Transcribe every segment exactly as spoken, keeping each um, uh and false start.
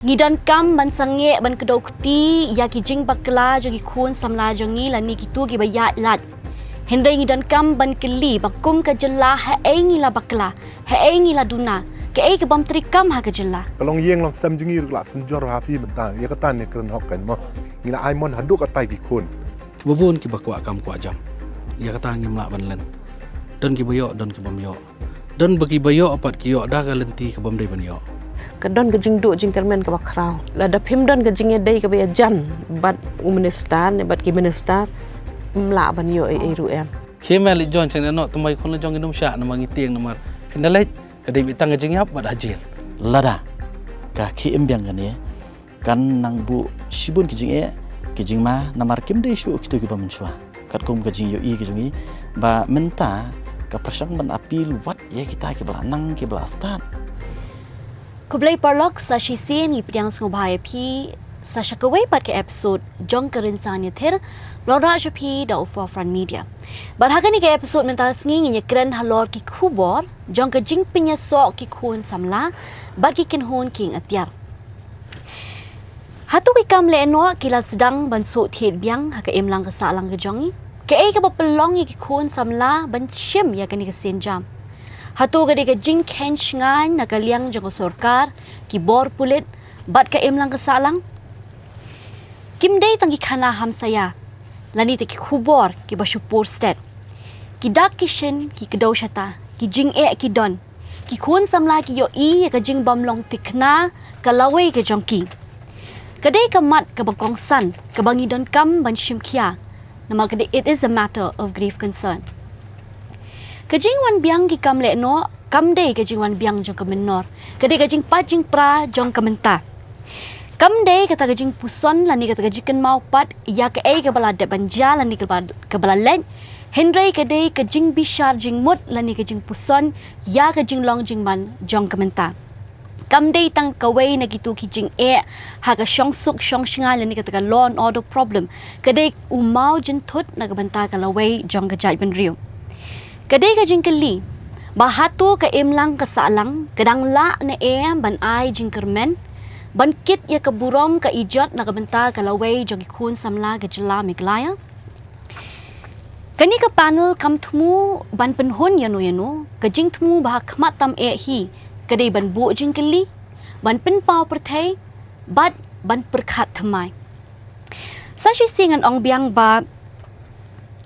Ngi donkam ban sangeh ban kdew kti ïa ki jingbakla jong ki khun samla jong ngi lane kito kiba ïaid lait. Hynrei ngi donkam ban kylli ba kum ka jylla haei ngi la bakla, haei ngi la duna, kaei ka bym treikam ha ka jylla. Ka long ïing long sem jong ngi ruh la synjor ha phi mynta, ïa kata ne kren hok kan mo. Ngi la ai mon haduh katai ki khun. Kiba bun kiba kwah kam kwah jam. Ïa kata ngim lah ban len. Don kiba ïoh, don kiba ym ïoh. Don ba kiba ïoh pat ki ïoh da ka lynti ka bym dei ban ïoh. Ka don ka jingduh jingkyrmen kaba khraw. Lada phim don ka jingïadei kaba ïajan bad u minister ne bad ki minister, ym lah ban ïoh ei ei ruh em. Khie me leit join seng noh, tymmen khun la jong ki nym shah namar ngi tieng namar phin da leit ka dei beit tang ka jingïap bad ha jel. Lada ka khie im biang kane, kan nang buh shibun ki jingeh, ki jingma, namar kim dei shuh kito kiba mynshuwa. Katkum ka jingïohi ka jong ngi ba mynta ka pyrshang ban appeal wat ïa kita kiba la nang kiba la stad. Khublei paralok, sa shisien ngi pdiang sngewbha ïa phi sa sha kawei pat ka episode jong ka Rynsan Ïathir, ba la wanrah sha phi da u Forefront Media. Bad ha kane ka episode mynta ka sngi ngin ïakren halor ki khubor jong ka jingpynïasoh ki khun samla bad ki kynhun kieng atiar. Hato ki kam lehnoh ki la sdang ban shu thied biang ha ka imlang ka sahlang ka jong ngi? Kaei kaba pynlong ïa ki khun samla ban shim ïa kane ka sienjam? Hato ka dei ka jingkheiñ shngaiñ na ka liang jong ka sorkar, ki bor pulit bad ka imlang ka sahlang? Kim dei tang ki khana hamsaïa lane tang ki khubor kiba shu pur stet. Ki dak ki shin ki kdew shata, ki jingeh ki don. Ki khun samla ki ïohi ïa ka jingbymlong thikna ka lawei ka jong ki. Ka dei ka mat kaba kongsan kaba ngi donkam ban shim khia, namar ka dei, it is a matter of grave concern. Ka jingwan biang ki kam lehnoh kam dei ka jingwan biang jong ka mynnor, ka dei ka jingpait jingpra jong ka mynta. Kam dei kata ka jingpuson lane kata ka jingkynmaw pat ïa kaei kaba la dep ban jia lane kaba, kaba la leit. Hynrei ka dei ka jingbishar jingmut lane ka jingpuson ïa ka jinglong jingman jong ka mynta. Kam dei tang kawei na kito ki jingeh ha ka shongsuk shongshngaiñ lane kata ka law and order problem. Ka dei u maw jynthut na ka bynta ka lawei jong ka jaitbynriew. Ka dei ka jingkylli ba hato ka imlang ka sahlang ka dang lah ne em ban ai jingkyrmen ban kit ïa ka burom ka ijot na ka bynta ka lawei jong ki khun samla ka jylla Meghalaya? Kane ka panel kam thmu ban pynhun ïano ïano, ka jingthmu ba ha khmat tam eh hi ka dei ban buh jingkylli, ban pynpaw pyrthei bad ban pyrkhat thymmai. Sa shisien ngan ong biang ba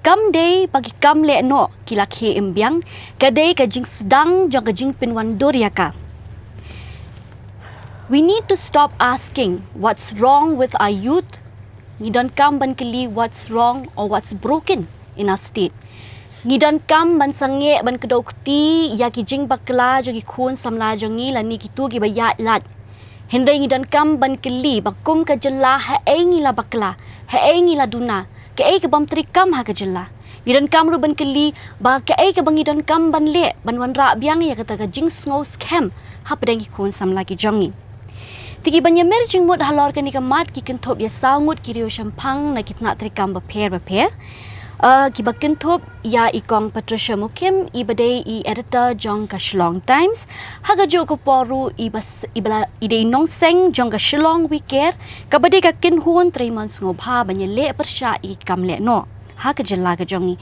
kam dei ba ki kam lehnoh ki la khie im biang, ka dei ka jingsdang jong ka jingpynwandur ïa ka. We need to stop asking what's wrong with our youth. Ngi donkam ban kylli what's wrong or what's broken in our state. Ngi donkam ban sangeh ban kdew kti ïa ki jingbakla jong ki khun samla jong ngi lane kito kiba ïaid lait. Hynrei ngi donkam ban kylli ba kum ka jylla haei ngi la bakla, haei ngi la duna, kaei ka bym treikam ha ka jylla. Ngi donkam ruh ban kylli ba kaei kaba ngi donkam ban leh ban wanrah biang ïa kata ka jingsngew skhem hapdeng ki khun samla ki jong ngi. Te kiba ïamir jingmut halor kane ka mat ki kynthup ïa saw ngut ki riewshemphang na ki tnat treikam bapher bapher. Uh, kiba kynthup ïa i Kong Patricia Mukhim, iba dei i editor jong ka Shillong Times. Ha kajuh ka por ruh iba s-, iba la, i dei i nongseng jong ka Shillong We Care, kaba dei ka kynhun trei mon sngewbha ban ïaleh pyrshah ïa ki kam lehnoh ha ka jylla ka jong ngi.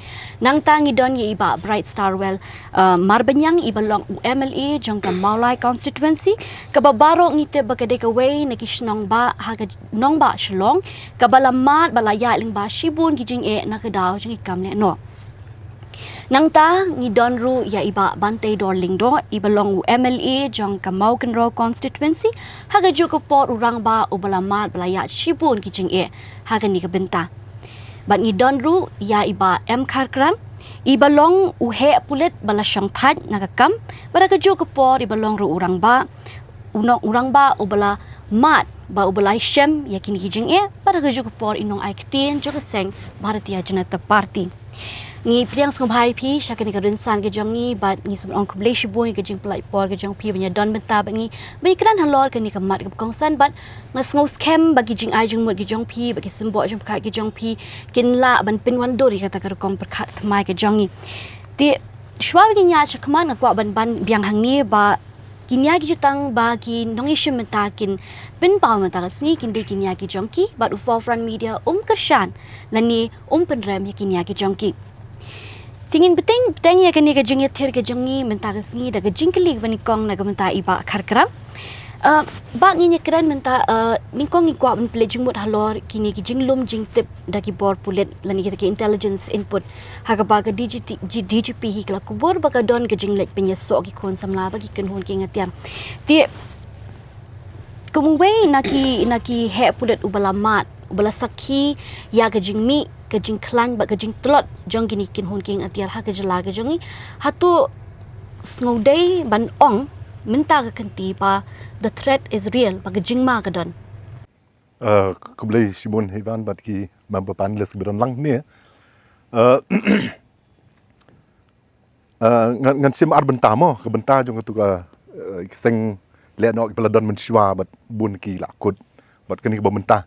Nangta ngi don ïa i Bah Bright Starwell, uh, Marbaniang, iba long u M L A jong ka Mawlai constituency, kaba baroh ngi tip ba ka dei kawei na ki shnong bah ha ka j-, nongbah Shillong kaba la mad bad la ïaid lyngba shibun ki jingeh na ka daw jong ki kam lehnoh. Nangta ngi don ruh ïa i Bah Banteidor Lyngdoh, iba long u M L A jong ka Mawkynrew constituency, ha kajuh ka por u rangbah uba la mad bad la ïaid shibun ki jingeh ha kane ka bynta. Bad ngi don ruh ïa i Bah M Kharkram, iba long u heh pulit ba la shongthait na ka kam, bad ha kajuh ka por iba long ruh u rangbah, u nong, u rangbah uba la mad bad uba la shem ïa kine ki jingeh, bad ha kajuh ka por i nongai ktien jong ka seng Bharatiya Janata Party. Ngi pdiang sngewbha ïa phi sha kane ka rynsan ka jong ngi bad ngi sngewbha ong khublei shibun ïa ka jingpynlait por ka jong phi ban ïadon bynta bad ngi ban ïakren halor kane ka mat kaba kongsan bad nga sngewskhem ba ki jingai jingmut ki jong phi bad ki symboh jingpyrkhat ki jong phi kin lah ban pynwandur ïa kata ka rukom pyrkhat thymmai ka jong ngi. Te shuwa ba ngin ïaid shakhmat nga kwah ban ban biang hangne ba Ki nia ki jutang ba ki nongshim bynta kin pynpaw mynta ka sngi kin dei ki nia ki jong ki, bad u Forefront Media um kyrshan lane um pynrem ïa ki nia ki jong ki. Te ngin bteng bteng ïa kane ka jingïathir ka jong ngi mynta ka sngi da ka jingkylli kaba nyngkong na ka bynta i Bah Kharkram. Uh, Bah, ngin ïakren mynta, uh, nyngkong ngi kwah ban pynleit jingmut halor kine ki jinglum jingtip da ki bor pulit lane kita ki intelligence input ha kaba ka D G T, G-, D G P hi ka la kubur ba ka don ka jingleit pynïasoh ki khun samla bad ki kynhun kieng atiar. Te kum uwei na ki, na ki heh pulit uba la mad, uba la sakhi ïa ka jingmih, ka jingkhlaiñ bad ka jingtlot jong kine ki kynhun kieng atiar ha ka jylla ka jong ngi, hato sngewdei ban ong mynta ka kynti ba the threat is real, ba ka jingma ka don? Uh, khublei shibun Ivan bad ki member panelist kiba don lang ne. Uh, uh, ngan, ngan shim ar bynta mo, ka bynta jong katu ka, uh, ki seng lehnoh kiba la don mynshuwa bad bun ki la kut. Bad kane kaba mynta,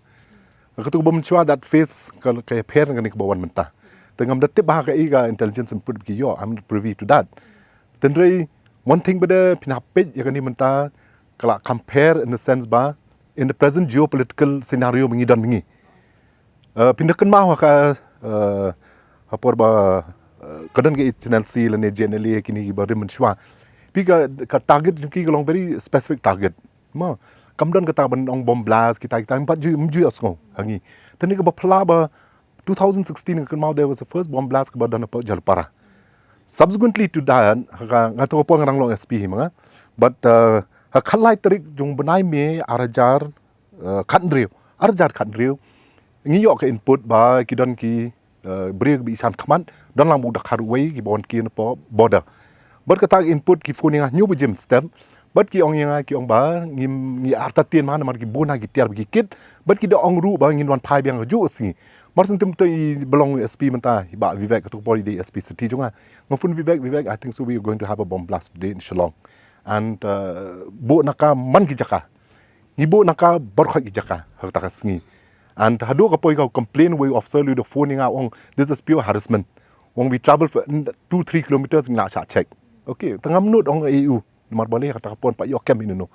katu kaba mynshuwa, that phase ka, ka ïapher na kane kaba wan mynta. Te ngam da tip ba ha kaei ka intelligence input ba ki ïoh, I'm not privy to that. Tynrai, one thing ba da phin hap peit ïa kane mynta, ka la compare in the sense ba in the present geopolitical scenario ba ngi don ngi. Uh, phin da kynmaw ha ka, uh, ha por ba, uh, ka don ka H N L C lane J N L A kine kiba rim mynshuwa. Phi ka, ka target jong ki ka long very specific target. Ma, kam don kata ban ong bomb blast, kita, kita, em pat ju, em ju ïohsngew ha ngi. Tang kaba phylla ba two thousand sixteen ka kynmaw, there was the first bomb blast kaba don hapoh Jharpara. Subsequently to that, ha ka, nga to ka por nga dang long S P hi ma nga. But, uh, ha ka khatlai tarik jong bnai May arhajar, uh, khathynriew, arhajar khathynriew, ngi ïoh ka input ba ki don ki, uh, briew kiba ïashan khmat, don lang bad u dkhar uwei kiba wan kiew napoh border. Bad kata ka input ki phone ïa nga hynñiew baje mynstep. Bad ki ong ïa nga, ki ong ba ngim, ngi artatien ma namar ki bun ha ki tiar ba ki kit. Bad ki da ong ruh ba ngin wan phai biang ha kajuh ka sngi. Mar shen te mynta i ba long S P mynta, i Bah Vivek, katu ka por i dei S P city jong nga. Nga phone Vivek, Vivek, I think so we are going to have a bomb blast today in Shillong. And, uh, buh na ka man ki jaka. Ngi buh na ka baroh ki jaka ha kata ka sngi. And haduh ka poi ka complain wei u officer, u da phone ïa nga, ong, "This is pure harassment." Ong, "We travel for n-, two, three kilometers, ngi la shah check." Okay, te ngam nud ong A U. Namar balei ha kata ka por pat ïoh kem ïa no.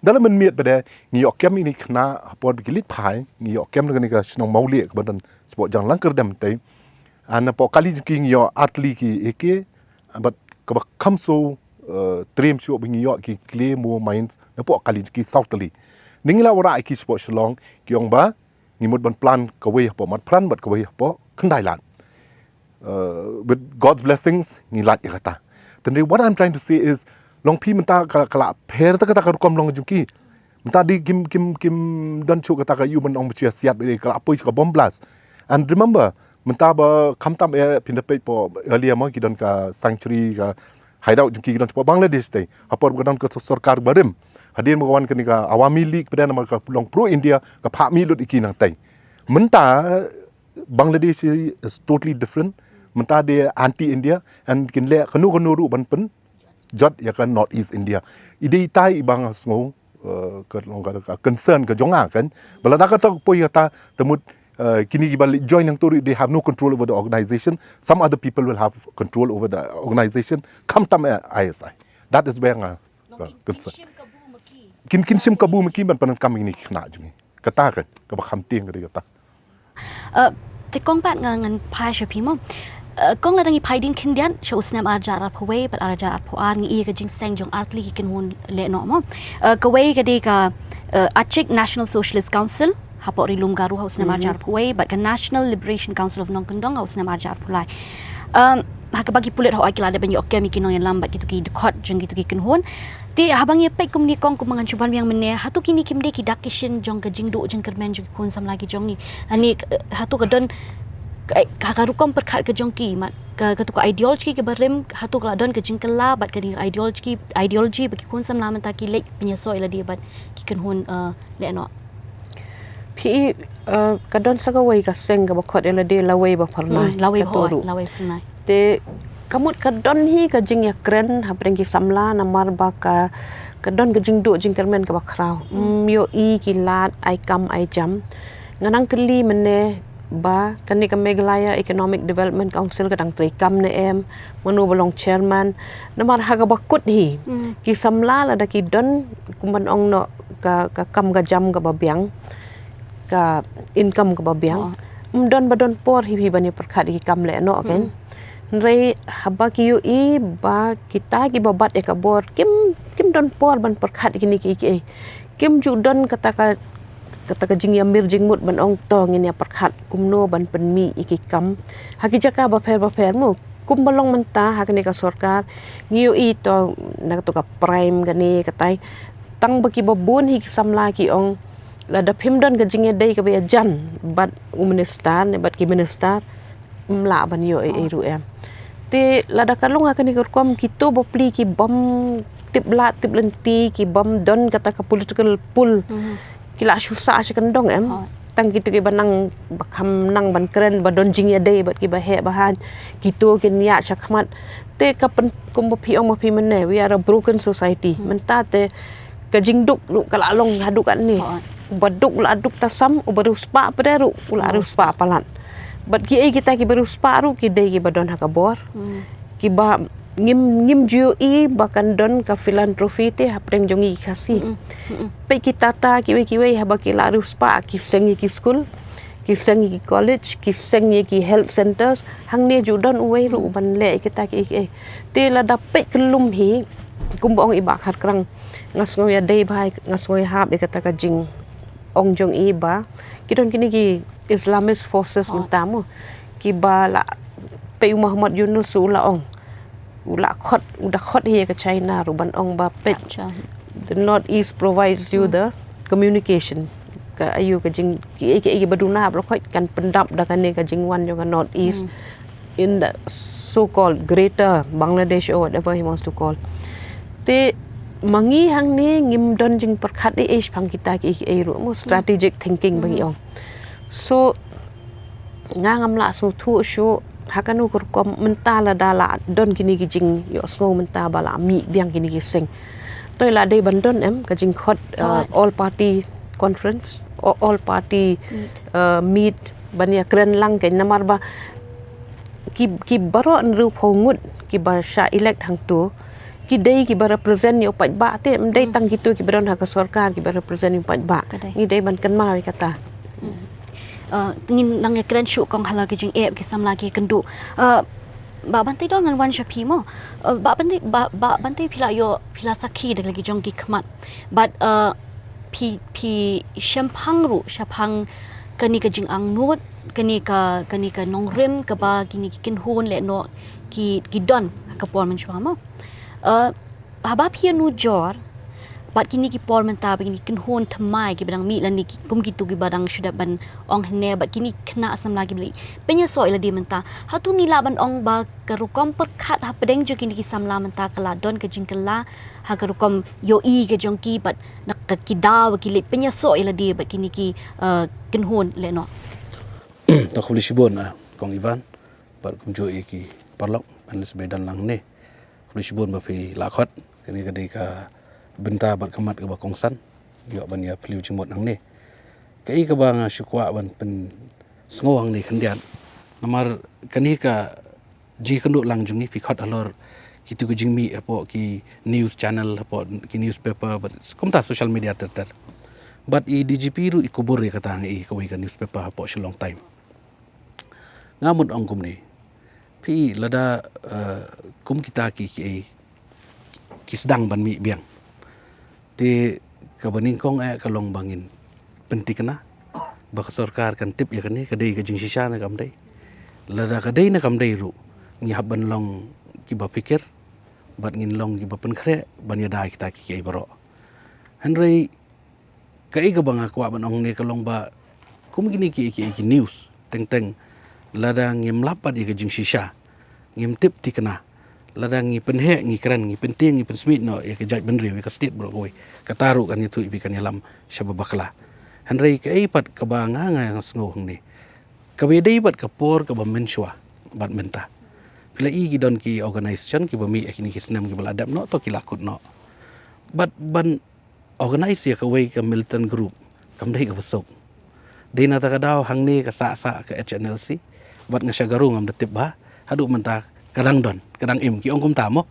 Da la mynmiet pat de ngi ïoh kem ïa kine ki khynnah ha por ba ki leit phai, ngi ïoh kem na kane ka shnong Mawlieh kaba don shapoh jong Langkyrdem te. And napoh kali jong ki ngi ïoh ar tylli ki A K, bad kaba kham shu, uh, triem shuh ba ngi ïoh ki claymore mines napoh kali jong ki saw tylli. Te ngi la wanrah ïa ki shapoh Shillong, ki ong ba ngi mut ban plan kawei hapoh Matpran bad kawei hapoh Khyndailad. Uh, with God's blessings, ngi lait ïa kata. Tang what I'm trying to say is, long phi mynta ka, ka la pher ta kata ka rukom long jong ki. Mynta dei kim, kim, kim don shuh kata ka ïoh ban ong ba shu ïa siat ba dei ka la poi sha ka bomb blast. And remember, mynta ba khamtam eh phin da peit hapoh earlier mo ki don ka sanctuary, ka hideout jong ki, ki don shapoh Bangladesh te. Ha por ba ka don ka sorkar barim, hadien ba ka wan kane ka Awami League pat de namar ka long pro India, ka phah mih lut ïa ki nangtei. Mynta Bangladesh is totally different. Mynta dei anti India, and kin leh kano kano ruh ban pynjot ïa ka North East India. I dei itai i ba nga sngew, uh, ka long ka, ka concern ka jong nga kan. Ba lada kata ka poi kata, te mut, uh, kine kiba leit join hangto ruh, they have no control over the organization. Some other people will have control over the organization. Khamtam eh I S I. That is where nga, uh, concern. Kin, kin shim kabu ma ki ban pyndonkam ïa kine ki khynnah jong ngi. Kata kan kaba kham tieng ka dei kata. Uh, te kong pat nga ngan phai sha phi mo. Uh, kong, lada ngi phai dien khyndiat sha u snem arhajar arphew wei bad arhajar arphew ar, ngi ïohi ka jingseng jong ar tylli ki kynhun lehnoh mo. Uh, kawei ka dei ka, uh, Achik National Socialist Council hapoh Ri Lum Garo ha u snem arhajar arphew wei bad ka National Liberation Council of Nongkyndong ha u snem arhajar arphew lai. Um, ha kaba ki pulit hooid ki la dep ban ïoh kem ïa ki nongïalam bad kito ki dkhot jong kito ki kynhun. Te haba ngi peit kumne kong, kumba ngan shu ban biang mynne, hato kine kim dei ki dak ki shin jong ka jingduh jingkyrmen jong ki khun samla ki jong ngi? Ani, eh, hato ka don ka, ka, ka rukom pyrkhat ka jong ki, mat ka, kato ka ideology kaba rim, hato ka la don ka jingkylla bad ka ideology, ideology ba ki khun samla mynta ki leit pynïasoh ïa lade bad ki kynhun, eh, lehnoh? Phi, eh, ka don sa kawei ka seng kaba khot ïa lade Lawei Baphyrnai. Hmm, Lawei Baphyrnai. Te ka mut ka don hi ka jingïakren hapdeng ki samla namar ba ka, ka don ka jingduh jingkyrmen kaba khraw. Hmm. Ym ïohi ki lad ai kam ai jam. Nga nang kylli mynne, ba kane ka Meghalaya Economic Development Council ka dang trei kam ne em, mano ba long chairman, namar ha kaba kut hi. Hmm. Ki samla lada ki don, kum ban ong noh, ka, ka kam ka jam kaba biang, ka income kaba biang. Oh. Ym don ba don por hi phi ban ïa pyrkhat ïa ki kam lehnoh, kan. Hmm. Hynrei haba ki ïohi ba kita kiba bat ïa ka bor kim, kim don por ban pyrkhat ïa kine kiei kiei. Kim ju don kata ka, kata ka jingïamir jingmut ban ong to ngin ïa pyrkhat kumno ban pynmih ïa ki kam ha ki jaka bapher bapher mo. Kumba long mynta ha kane ka sorkar, ngi ïohi to na kato ka PRIME kane katai, tang ba kiba bun hi ki samla ki ong, lada phim don ka jingïadei kaba ïajan bad u minister ne bad ki minister, ym lah ban ïoh ei ei ruh em. Te lada ka long ha kane ka rukom, kito bapli ki bym tip lad tip lynti, ki bym don kata ka political pull, mhm, ki la shu sah sha kyndong em. Hooid. Tang kito kiba nang ba kham nang ban kren, ba don jingïadei bad kiba heh ba haiñ, kito kin ïaid sha khmat. Te ka pyn-, kumba phi ong ma phi mynne, we are a broken society. Hmm. Mynta te ka jingduk ruh ka la long haduh katne. Hooid. Ba duk la duk tasam, uba riewspah pat ruh u la, oh, riewspah palat. Bad kiei kita kiba riewspah ruh ki dei kiba don ha ka bor. Hmm. Kiba ngim, ngim ju ïohi ba kan don ka philanthropy te hapdeng jong ngi ki Khasi. Mm-mm. Mm-mm. Peit ki Tata kiwei kiwei, haba ki la riewspah ki seng ïa ki skul, ki seng ïa ki college, ki seng ïa ki health centres. Hangne ju don uwei ruh, mm, ban leh kita kiei kiei. Te lada peit kyllum hi, kumba ong i Bah Kharkrang, nga sngew ïadei bha, nga sngew ïahap ïa kata ka jingong jong i ba ki don kine ki Islamist forces, oh, mynta mo, kiba la, peit u Muhammad Yunus u la ong, u la khot, u da khot hi ïa ka China ruh ban ong ba peit, capture, the North East provides you, hmm, the communication. Ka ayu ka jing, kiei kiei ba duna ba la khot kan pyndap da kane ka jingwan jong ka North East, hmm, in the so-called Greater Bangladesh or whatever he wants to call. Te ma ngi hangne ngim don jingpyrkhat ei ei shaphang kita kiei kiei ruh mo, hmm, strategic thinking ba ngi, hmm, ong. So nga ngam lah sngewthuh shuh ha kano ka rukom mynta lada la don kine ki jingïohsngew mynta ba la mih biang kine ki seng. Toi la dei ban don em ka jingkhot, uh, hooid, all party conference, o-, all party, meet, uh, meet ban ïakren lang, kan, namar ba ki, ki baroh hynriewphew ngut kiba shah elect hangto ki dei kiba represent ïa u paidbah te, ym dei, hmm, tang kito kiba don ha ka sorkar kiba represent ïa u paidbah. Ka dei. Ngi dei ban kynmaw ïa kata. Hmm. Uh, ngin nang ïakren shuh kong halor ki jingeh ki samla ki kynduh. Uh, Bah Banteidor, ngan wan sha phi mo. Uh, Bah Bante, Bah, Bah Bante, phi la ïoh, phi la sakhi da ki jong ki khmat. Bad, uh, phi, phi shemphang ruh shaphang kane ka jingangnud, kane ka, kane ka nongrim kaba kine ki kynhun lehnoh ki, ki don ha ka por mynshuwa mo. Uh, haba phi ïanujor bad kine ki por mynta, bad kine ki kynhun thymmai kiba dang mih lane ki, kum kito kiba dang shu dep ban ong hynne, bad kine ki khynnah samla kiba leit pynïasoh ïa lade mynta, hato ngi lah ban ong ba ka rukom pyrkhat hapdeng jong kine ki samla mynta ka la don ka jingkylla ha ka rukom ïohi ka jong ki bad na ka, ki daw ba ki leit pynïasoh ïa lade bad kine ki, uh, kynhun lehnoh? To khublei shibun, ah, kong Ivan, bad kumjuh ïa ki paralok, panelist ba don lang hangne. Khublei shibun ba phi la khot, kane ka dei ka bynta bad ka mat kaba kongsan, ïoh ban ïa phylliew jingmut hangne. Kaei kaba nga shu kwah ban pynsngew hangne khyndiat, namar kane ka jingkynduh lang jong ngi, phi khot halor kito ki jingmih hapoh ki news channel, hapoh ki newspaper, bad kumta social media ter ter. Bad i D G P ruh i kubur ïa kata, nga i, kawei ka newspaper hapoh Shillong Times. Nga mut ong kumne, phi, lada, eh, kum kita ki, ki, ki sdang ban mih biang, te kaba nyngkong eh ka long ba ngin pynthikna ba ka sorkar kan tip ïa kane, ka dei ka jingshisha ne kam dei. Lada ka dei ne kam dei ruh, ngi hap ban long kiba phikir bad ngin long kiba pynkhreh ban ïada ïa kita ki, ki baroh. Hynrei kaei kaba nga kwah ban ong hangne ka long ba kum kine ki, ki, ki news teng teng, lada ngim lap pat ïa ka jingshisha, ngim tip thikna, lada ngi pynheh, ngi kren, ngi pyntieng, ngi pynsmit noh ïa ka jaitbynriew, ïa ka state baroh kawei, kata ruh kan ïathuh ïa phi, kan ïalam shaba bakla. Hynrei kaei pat kaba nga, nga sngew hangne, kaba ïadei bad ka por kaba mynshuwa bad mynta, phi la i ki don ki organisation kiba mih ha kine ki snem kiba la dep noh, to ki la kut noh. Bad ban organize ïa kawei ka militant group kam dei kaba suk. Dei na ta ka daw hangne ka sah sah ka H N L C, bad nga sha Garo ngam da tip bha, haduh mynta ka dang don, ka dang im, ki ong kumta mo.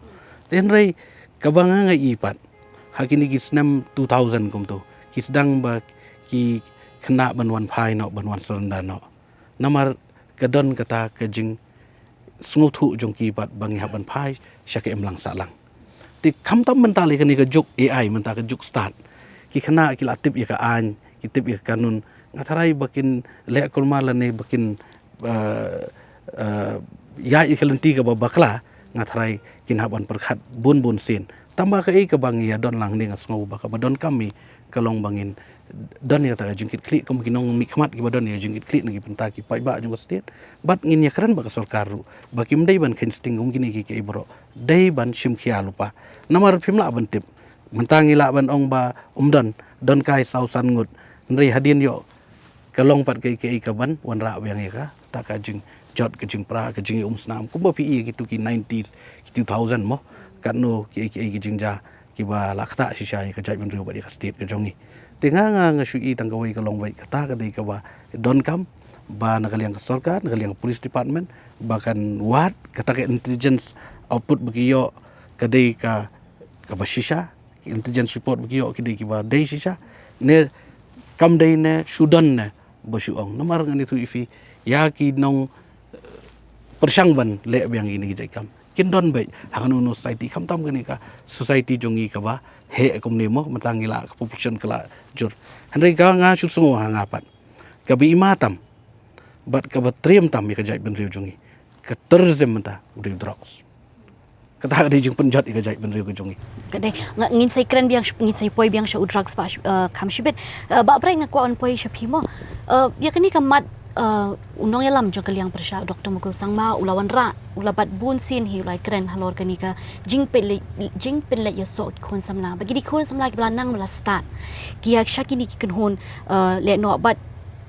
Te hynrei kaba nga nga i pat, ha kine ki snem two thousand kumto, ki sdang ba ki khynnah ban wan phai noh, ban wan surrender noh. Namar ka don kata ka jingsngewthuh jong ki pat ba ngi hap ban phai sha ka imlang sahlang. Te khamtam mynta lei kane ka juk A I, mynta ka juk stad, ki khynnah ki la tip ïa ka aiñ, ki tip ïa ka kanun. Nga tharai ba kin leh kulmar lane ba kin, eh, eh, ïaid ïa ka lynti kaba bakla, nga tharai kin hap ban pyrkhat bun bun sien. Tangba kaei kaba ngi ïa don lang hangne, nga sngew ba kaba donkam hi ka long ba ngin don ïa kata ka jingkitkhlieh kum ki nongmihkhmat kiba don ïa ka jingkitkhlieh na ki bynta ki paidbah jong ka state. Bad ngin ïa kren bad ka sorkar ruh ba kim dei ban kheiñ sting kum kine ki, ki baroh, dei ban shim khia lypa. Namar phim lah ban tip, mynta ngi lah ban ong ba ym don, don kai saw san ngut, hynrei hadien ïoh ka long pat kaei kaei kaban wanrah biang ïa kata ka jingjot, ka jingpra, ka jingïaumsnam, kumba phi i ïa kitu ki nineties, ki two thousand mo, katno kiei kiei ki jingjia kiba la ktah shisha ïa ka jaitbynriew bad ïa ka state ka jong ngi. Te nga, nga, nga shu i tang kawei ka long beit, kata ka dei kaba donkam ba na ka liang ka sorkar, na ka liang ka police department, ba kan wad kata ka intelligence output ba ki ïoh ka dei ka, kaba shisha, ki intelligence report ba ki ïoh ki dei kiba dei shisha, ne kam dei ne shu don ne ba shu ong. Namar ngan ïathuh ïa phi, ïa ki nong, eh, pyrshang ban leh biang ïa kine ki jait kam kin don beit ha kano kano society, khamtam kane ka society jong ngi kaba heh kumne mo, mynta ngi la ka population ka la jur. Hynrei ka nga shu sngew ha nga pat, kaba i ma tam bad kaba triem tam ïa ka jaitbynriew jong ngi, ka terrorism mynta u dei u drugs. Kata ka dei jingpynjot ïa ka jaitbynriew ka jong ngi. Ka dei, nga, ngin sa ïakren biang, ngin sa ïapoi biang sha u drugs ba, eh, kham shibit. Eh, Bah Bright, nga kwah ban poi sha phi mo. Eh, ïa kane ka mat, eh, u nongïalam jong ka liang pyrshah, Doctor Mukul Sangma, u la wanrah, u la bat bun sien hi, u la ïakren halor kane ka jingpynleit, jingpynleit ïasoh ki khun samla. Bad kine ki khun samla kiba la nang ba la stad, ki ïa sha kine ki kynhun, eh, lehnoh, bad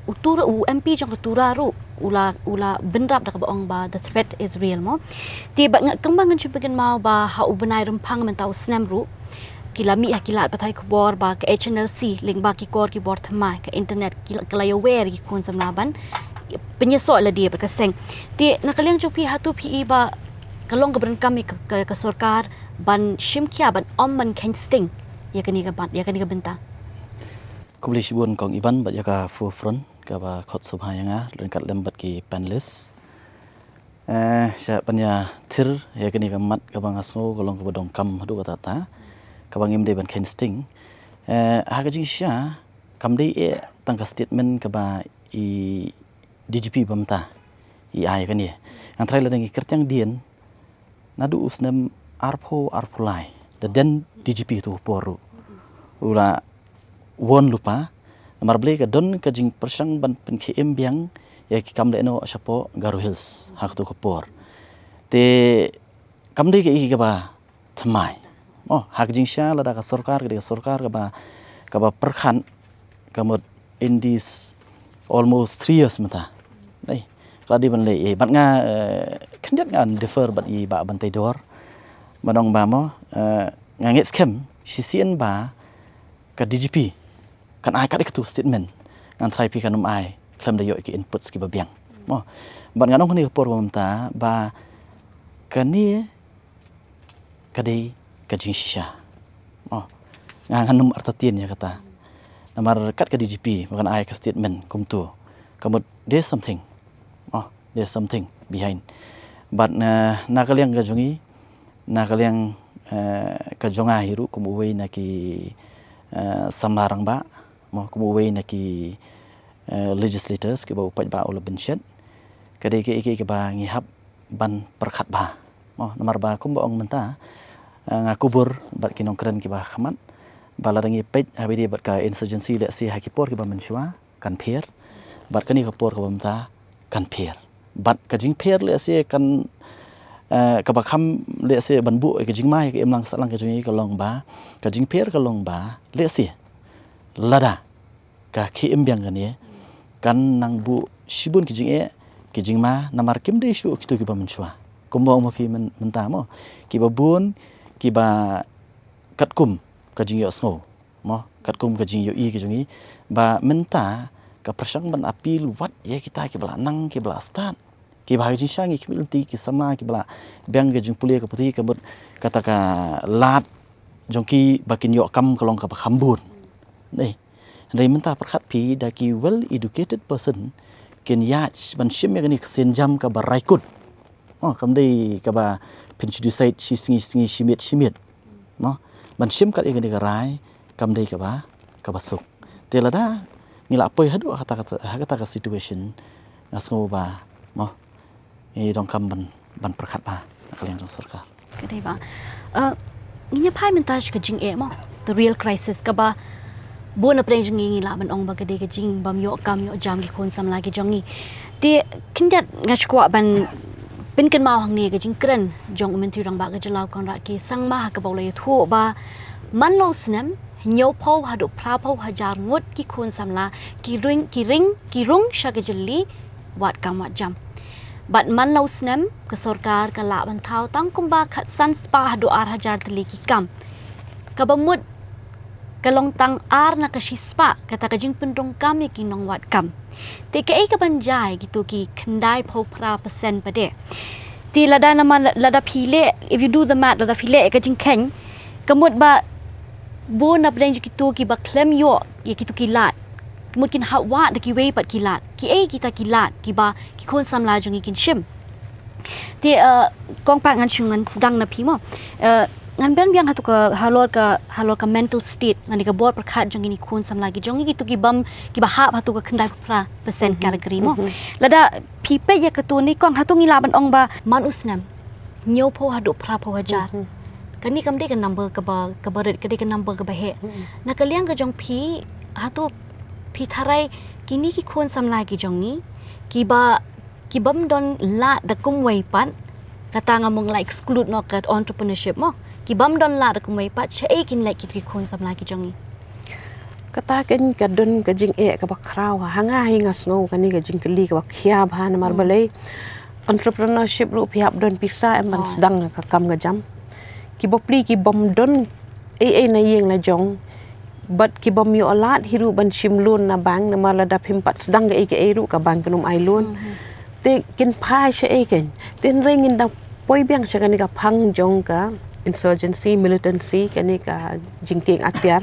u Tura, u M P jong ka Tura ruh u la, u la bynrap da kaba ong ba the threat is real mo. Te bad nga, kumba ngan shu pynkynmaw ba ha u bnai Rymphang mynta u snem ruh, ki la mih ha ki lad pathai khubor ba ka H N L C lyngba ki kor ki bor thymmai, ka internet, ki la, ki la ïawer ïa ki khun samla ban pynïasoh lade bad ka seng. Te na ka liang jong phi, hato phi i ba ka long kaba donkam ïa ka, ka, ka sorkar ban shim khia, ban ym ban kheiñ sting ïa kane ka ban, ïa kane ka bynta? Khublei shibun Kong Iban bad ïa ka Forefront kaba khot sngewbha ïa nga, ryngkat lem bad ki panelist. Eh, sha ban ïathir ïa kane ka mat kaba nga sngew ka long kaba donkam haduh katta katta, kaba ngim dei ban kheiñ sting. Eh, ha ka jingshisha kam dei eh tang ka statement kaba i D G P ba mynta i ai ïa kane. Ngan trai lada ngi kyrtiang dien, naduh u snem arphew arphew lai, da dei D G P tu por ruh u la won lypa, namar balei ka don ka jingpyrshang ban pynkhie im biang ïa ki kam lehnoh shapoh Garo Hills ha katu ka por. Te kam dei kaei kaba thymmai. Oh, ha ka jingshisha lada ka sorkar, ka dei ka sorkar kaba, kaba pyrkhat ka mut in this almost three years mynta. Dei, ka la dei ban leh ei, bad nga, eh, khyndiat ngan defer bad i Bah Banteidor. Ban ong ba mo, eh, nga ngeit skhem shisien ba ka D G P kan ai kat ïa katu statement. Ngan trai phi kan ym ai khlem da ïoh ki inputs kiba biang mo. Bad ngan ong ha kane ka por ba mynta ba kane ka dei ka jingshisha. Oh, nga, ngan ym artatien ïa kata. Namar kat ka D G P ba kan ai ka statement kumtu, ka mut there's something. Oh, there's something behind. Bad na, na ka liang ka jong i, na ka liang, eh, ka jong nga hi ruh kum uwei na ki, eh, samla rangbah mo, kum uwei na ki, eh, legislators kiba u paidbah u la bynshet, ka dei kaei kaei kaba ngi hap ban pyrkhat bha mo. Namar ba kumba ong mynta, eh, nga kubur bad ki nongkren kiba khmat ba lada ngi peit ha ba ïadei bad ka insurgency lehse ha ki por kiba mynshuwa kan pher, bad kane ka por kaba mynta kan pher. Bad ka jingpher lehse kan, eh, kaba kham lehse ban buh ïa ka jingma ïa ka imlang sahlang ka jong ngi ka long ba ka jingpher ka long ba lehse lada ka khie im biang kane, kan nang buh shibun ki jingeh, ki jingma, namar kim dei shuh kitu kiba mynshuwa. Kumba ong ma phi myn-, mynta mo, kiba bun kiba katkum ka jingïohsngew mo, katkum ka jingïohi ka jong ngi ba mynta ka pyrshang ban appeal wat ïa kita kiba la nang, kiba la stad. Kiba ha ka jingshisha ngi khmih lynti ki samla kiba la biang ka jingpule ka puthi, ka mut kata ka lad jong ki ba kin ïoh kam ka long kaba kham bun. Dei. Hynrei mynta pyrkhat phi, da ki well educated person kin ïaid ban shim ïa kane ka sienjam kaba rai kut. Oh, kam dei kaba phin shu decide shi sngi shi sngi, shi miet shi miet. Mo, ban shim kat ïa kane ka rai kam dei kaba, kaba suk. Te lada ngi la poi haduh ha kata, ha kata ka situation, nga sngew ba, mo, ngi donkam ban, ban pyrkhat bha na ka liang jong sorkar. Ka dei ba, eh, ngin ïa phai mynta sha ka jingeh, mo, the real crisis, kaba bun na pdeng jong ngi ngi lah ban ong ba ka dei ka jingbym ïoh kam ïoh jam ki khun samla ki jong ngi. Te khyndiat nga shu kwah ban pynkynmaw hangne ka jingkren jong u Myntri Rangbah ka jylla u Conrad K Sangma, ha kaba u la ïathuh ba man la u snem, hynñiewphew haduh phraphew hajar ngut ki khun samla ki ring, ki ring, ki rung sha ka jylli wad kam wad jam. Bad man la u snem, ka sorkar ka lah ban thaw tang kumba khatsan spah haduh ar hajar tylli ki kam, kaba mut ka long tang ar na ka shispah kata ka jingpynrung kam ïa ki nongwad kam. Te kaei kaban jia ïa kito ki khyndaiphew phra percent pat de? Te lada namar, lada phi leh, if you do the math, lada phi leh ka jingkheiñ, ka mut ba bun na pdeng jong kito kiba khlem ïoh ïa kito ki lad, ka mut kin hap wad da kiwei pat ki lad. Kiei kita ki lad kiba ki khun samla jong ngi kin shim? Te, eh, Kong Pat, ngan shu, ngan sdang na phi, mo. Eh, ngan bret biang hato ka halor ka, halor ka mental state lane ka bor pyrkhat jong kine ki khun samla ki jong ngi, kito kibym, kiba hap hato ka khyndaiphew phra percent category, mo. Lada phi peit ïa kato ne, Kong, hato ngi lah ban ong ba man u snem, hynñiewphew haduh phraphew hajar? Kane kam dei ka number kaba, kaba rit, ka dei ka number kaba heh. Na ka liang ka jong phi, hato phi tharai kine ki khun samla ki jong ngi kiba, kibym don lad da kumwei pat, kata nga mut la exclude noh ka entrepreneurship, mo, kibym don lad da kumwei pat, shaei kin leit kito ki khun samla ki jong ngi? Kata keiñ ka don ka jingeh kaba khraw ha nga, hi nga sngew kane ka jingkylli kaba khia bha, namar balei entrepreneurship ruh phi hap don pisa em ban sdang ka kam ka jam. Ki bapli kibym don ei ei na ïing la jong, bad kibym ïoh lad hi ruh ban shim loan na bank, namar lada phim pat sdang kaei kaei ruh ka bank kam ai loan. Te kin phai shaei keiñ? Te hynrei ngin da poi biang sha kane ka phang jong ka insurgency, militancy, kane ka jingkieng atiar.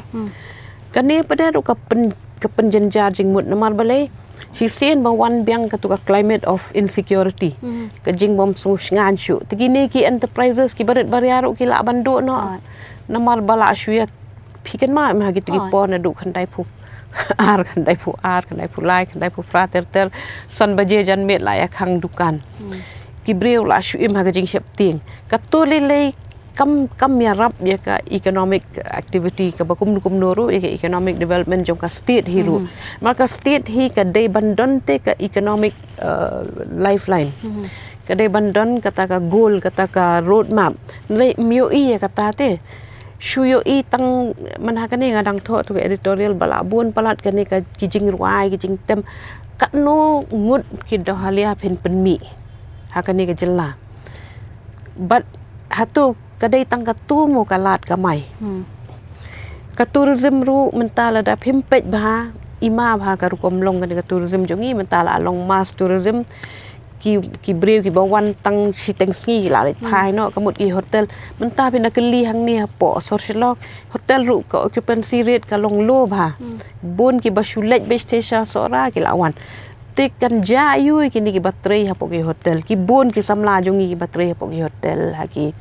Kane pat de ruh ka pyn, ka pynjynjar jingmut, namar balei? Shisien ba wan biang kato ka climate of insecurity, ka jingbym sngewsngaiñ shuh. Te kine ki enterprises kiba rit ba ria ruh ki lah ban duh noh. Namar ba la shu ïa, phi kynmaw em ha kito ki por naduh khyndaiphew ar, khyndaiphew ar, khyndaiphew lai, khyndaiphew phra ter ter, san baje janmiet la ïa khang dukan. Ki briew la shu im ha ka jingsheptieng. Kato lei lei kam, kam ïarap ïa ka economic activity kaba kumno kumno ruh, ïa ka economic development jong ka state hi ruh. Namar ka state hi ka dei ban don te ka economic, uh, lifeline. Ka dei ban don kata ka goal, kata ka roadmap. Hynrei ym ïohi ïa kata te. Shu ïohi tang man ha kane nga dang thoh tu ka editorial ba la bun palat kane ka, ki jingrwai, ki jingtem. Katno ngut ki dohlia phin pynmih ha kane ka jylla? Bad hato ka dei tang katu mo ka lad kamai? Ka tourism ruh mynta lada phim peit bha, i ma bha ka rukom long kane ka tourism jong ngi, mynta la long mass tourism. Ki, ki briew kiba wan tang shiteng sngi ki la leit phai noh, ka mut ki hotel. Mynta phin da kylli hangne hapoh sor Shillong, hotel ruh ka occupancy rate ka long low bha. Bun kiba shu leit beit sha Sohra ki la wan. Te kan jia aiu ïa kine kiba trei hapoh ki hotel? Ki bun ki samla jong ngi kiba trei hapoh ki hotel, ha ki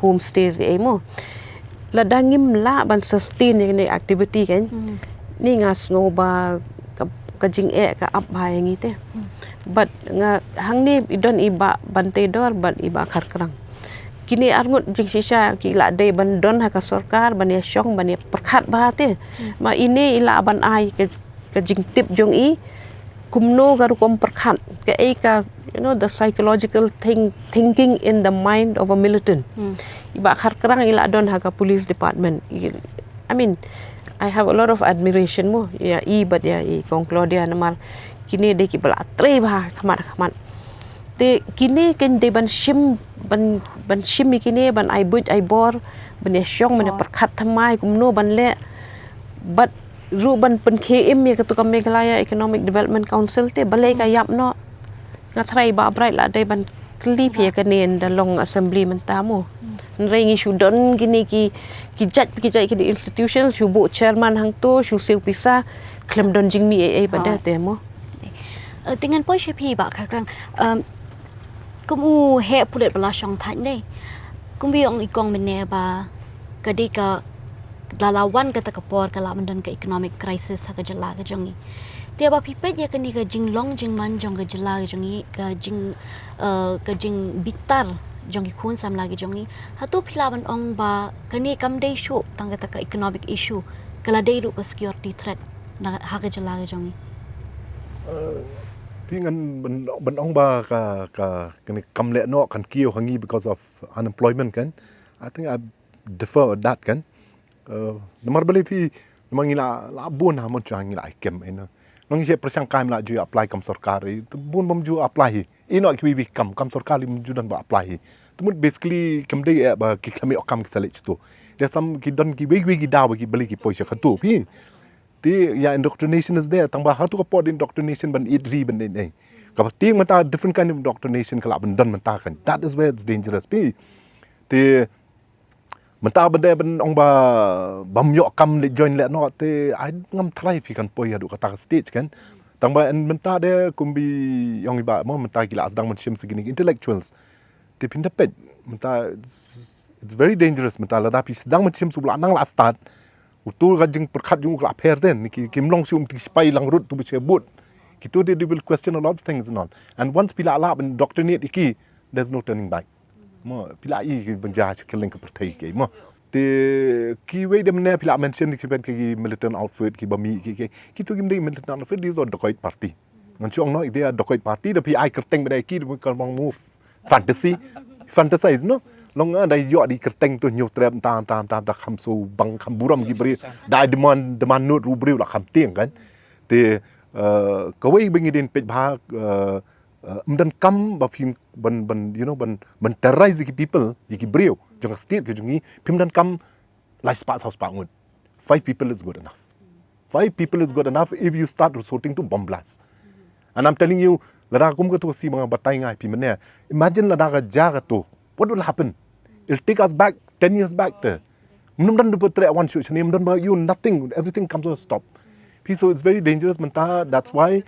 homestays ei mo. Lada ngim lah ban sustain ïa kine activity keiñ, ni nga sngew ba ka, ka jingeh ka ap bha ïa ngi te. Bad nga hangne i don i Bah Banteidor bad i Bah Kharkrang. Kine arngut jingshisha ki la dei ban don ha ka sorkar ban ïa shong ban ïa pyrkhat bha te. Ma ine i lah ban ai ka ka jingtip jong i, kumno ka rukom pyrkhat, kaei ka, you know, the psychological think, thinking in the mind of a militant. I Bah Kharkrang i la don ha ka police department. I, I mean, I have a lot of admiration mo ïa i bad ïa i Kong Claudia namar kine dei kiba la trei bha khmat khmat. Te kine keiñ dei ban shim, ban, ban shim ïa kine, ban ai buit ai bor, ban ïa shong, ban ïa pyrkhat thymmai kumno ban leh. Bad Ruh ban pynkhie im ïa katu ka Meghalaya Economic Development Council te balei ka ïap noh. Nga tharai Bah Bright la dei ban kylli phi ïa kane ynda long assembly mynta mo. Hynrei ngi shu don kine ki, ki jait, ki jait kine institutions, shu buh chairman hangto, shu siew pisa, khlem don jingmih ei ei pat de te mo. Eh, te ngan poi sha phi Bah Kharkrang. Um, kum u heh pulit ba la shong thait ne. Kum ba ong i kong mynne ba ka dei ka la la wan kata ka por ka la ban don ka economic crisis ha ka jylla ka jong ngi. Te ba phi peit ïa kane ka jinglong jingman jong ka jylla ka jong ngi, ka jing, eh, ka jingbitar jong ki khun samla ki jong ngi. Hato phi lah ban ong ba kane kam dei shuh tang kata ka economic issue, ka la dei ruh ka security threat na ha ka jylla ka jong ngi. Phi ngan ban, ban ong ba ka, ka, kane kam leh noh kan kiew ha ngi because of unemployment kan. I think I defer that kan. Uh, namar balei phi, namar ngi la, la bun ha mon cha ngi la ai kem ina. Nong ngi shu pyrshang kai la ju apply kam sorkar. Bun bam ju apply hi. Ino kiwi wi kam, kam sorkar lim ju don ba apply hi. Te mut basically kam dei eh ba ki khlem ïoh kam ki sa leit shuh. There are some ki don ki wei wei ki daw ba ki bali ki poi sha katu phi. Te ïa indoctrination is there. Tang ba ha tu ka por indoctrination ban ïeit ri ban dei dei. Ka ba tieng mynta different kind of indoctrination ka la ban don mynta kan. That is where it's dangerous phi. Te mynta ban dei ban ong ba bam ïoh kam leit join leh noh te ai ngam tharai phi kan poi haduh kata ka stage kan. Tang ba en mynta de kum ba ong i Bah mo mynta ki la sdang ban shim sa kine intellectuals. Te phin da peit mynta it's, it's very dangerous mynta lada phi sdang ban shim shu ba la nang la start. Utu ka jingpyrkhat jong u ka la pher ten ki, kim long shu um ti sipai lang rut tu ba shu but. Kitu de they will question a lot of things and all. And once phi la la ban indoctrinate ïa ki, there's no turning back. Mo, phi la i ki ban jia sha kylleng ka pyrthei ki mo. Te kiwei de mynne phi la mention ki ban ki militant outfit ki ba mih ki, ki, kitu kim dei militant outfit, these are dacoit party. Ngan shu ong no, they are dacoit party, da phi ai kyrteng ba dei ki, da phi kan move. Fantasy. Fantasize no. Long ah, da ïoh da i kyrteng tu hynñiew trep tam tam tam tam kham shu bang kham burom ki briew. Da i demand, demand note ruh briew la kham tieng kan. Te, eh, kawei ba ngi dei peit bha, eh, eh, ym donkam ba phi ban, ban, you know, ban, ban terrorize ïa ki people, ïa ki briew jong ka state ka jong ngi, phim donkam lai spah saw spah ngut. Five people is good enough. Five people is good enough if you start resorting to bomb blast. And I'm telling you, lada kum katu ka sien ba nga batai nga ïa phi mynne. Imagine lada ka jia katu. What will happen? It'll take us back ten years back te. Mynta ym don da phi treh wan shuh shane, mynta ym don ba ïoh nothing, everything comes to a stop. Phi, so it's very dangerous mynta, that's why.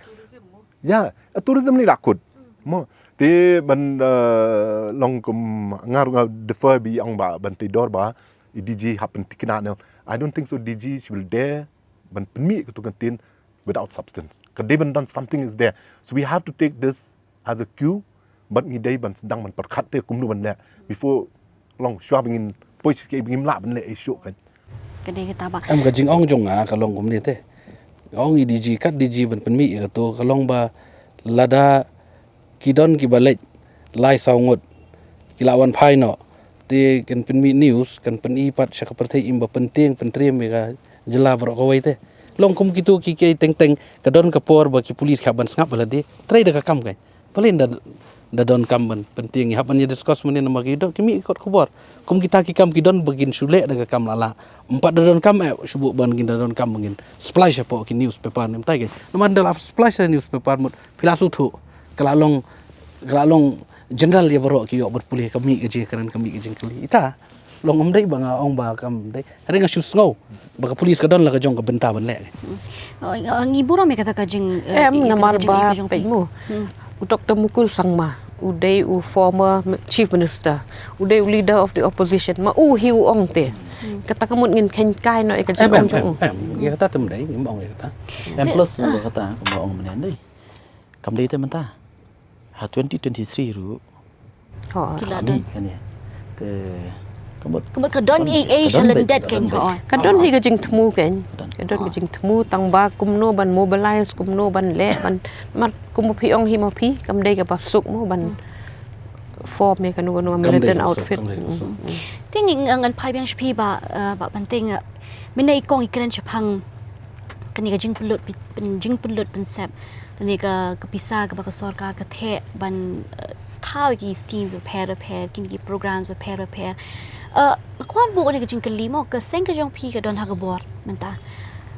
Yeah, a tourism ni la kut. Mo, te ban, eh, long kum nga ruh nga defer ba ong ba ban te dor ba i D G hap pyntikna ne. I don't think so D G she will dare ban pynmih katu ka ktien without substance. Ka dei ban don something is there. So we have to take this as a cue, bad ngi dei ban sdang ban pyrkhat te kumno ban leh before long shuwa ba ngin poi sha kaei ba ngim lah ban leh ei shuh kan. Ka dei kata ba. Em, ka jingong jong nga ka long kumne te. Nga ong i D G, kat D G ban pynmih ïa katu, ka long ba lada ki don kiba leit lai saw ngut, ki la wan phai noh, te kan pynmih news, kan pyni pat sha ka pyrthei im ba pyntieng pyntriem ïa ka jylla baroh kawei te. Long kum kitu ki, ki teng teng, ka don ka por ba ki police ki hap ban sngap ba lade trei da ka kam, kan. Balei da, da donkam ban pyntieng, hap ban ïa discuss mynne namar ki don ki mih kot khubor. Kum kita ki kam ki don ba kin shu leh da ka kam lala. Ym pat da donkam eh shu buh ban kin da donkam ba ngin splash hapoh ki newspaper ne mynta, kan. Namar da la splash ha newspaper mut phi la shu thuh. Ka la long, ka la long general ïa baroh ki ïoh bad pule ka mih ka jingkren, ka mih ka jingkylli. Ita long, ym dei ba nga ong ba kam dei. Hynrei nga shu sngew ba ka police ka don la ka jong ka bynta ban leh. Oh, ngi burom ïa kata ka jing, eh, em, namar ba peit mo. U Doctor Mukul Sangma u dei u former chief minister, u dei u leader of the opposition, ma u hi u ong te. Kata ka mut ngin khein kai noh ïa ka jingong jong u. Em, ïa kata te ym dei, ngim ong ïa kata. Em, plus kata kumba ong mynne dei. Kam dei te mynta. Ha twenty twenty-three ruh. Ho. Ki la don. Te ka mut, ka mut ka don ei ei sha lyndet, kan. Ka don hi ka jingthmu, kan. Ka don ka jingthmu tang ba kumno ban mobilize, kumno ban leh, ban, mar kumba phi ong hi ma phi, kam dei kaba suk mo ban form ïa kano kano militant outfit. Te ngi ngan phai biang sha phi Bah, eh, Bah Panteng, eh, mynne i kong i kren shaphang kane ka jingpynlut, jingpynlut pynsep, kane ka, ka pisa kaba ka sorkar ka theh ban, eh, thaw ki schemes bapher bapher, kine ki programs bapher bapher. Eh, nga kwah buh kane ka jingkylli mo, ka seng ka jong phi ka don ha ka bor mynta.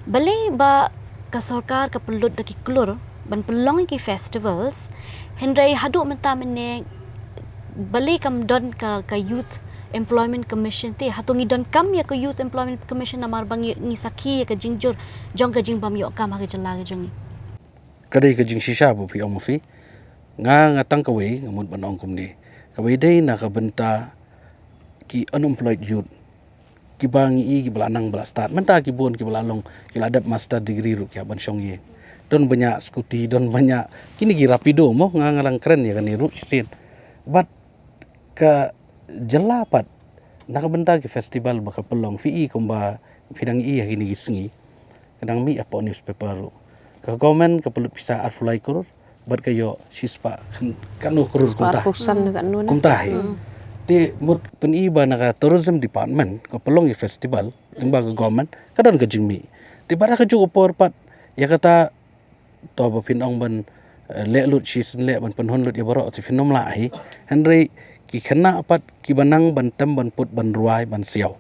Balei ba ka sorkar ka pynlut da ki klur ban pynlong ïa ki festivals, hynrei haduh mynta mynne balei kam don ka, ka Youth Employment Commission te? Hato ngi donkam ïa ka Youth Employment Commission namar ba ngi, ngi sakhi ïa ka jingjur jong ka jingbym ïoh kam ha ka jylla ka jong ngi? Ka dei ka jingshisha ba phi ong ma phi. Nga, nga tang kawei nga mut ban ong kumne. Kawei dei na ka bynta ki unemployed youth, kiba ngi i kiba la nang ba la start. Mynta ki bun kiba la long, ki la dep master degree ruh ki hap ban shong ïing. Don ba ñiah scooty, don ba ñiah kine ki Rapido mo, nga, nga dang kren ïa kane ruh shisien. But ka jylla pat, na ka bynta ki festival ba ka pynlong, phi i kumba phi dang i ha kine ki sngi, ka dang mih hapoh newspaper ruh. Ka government ka pynlut pisa arphew lai klur, bad ka ïoh shispah khan, katno klur kumta. Spah arphew san katno ne? Kumta hi. Hmm. Te mut pyn-i ba na ka tourism department ka pynlong ïa festival, lyngba ka government, ka don ka jingmih. Te bad ha kajuh ka por pat, ïa kata, to ba phin ong ban, eh, leh lut shisien leh ban pynhun lut ïa baroh, te phin ym lah hi. Hynrei ki khynnah pat kiba nang ban tem ban put ban rwai ban siaw.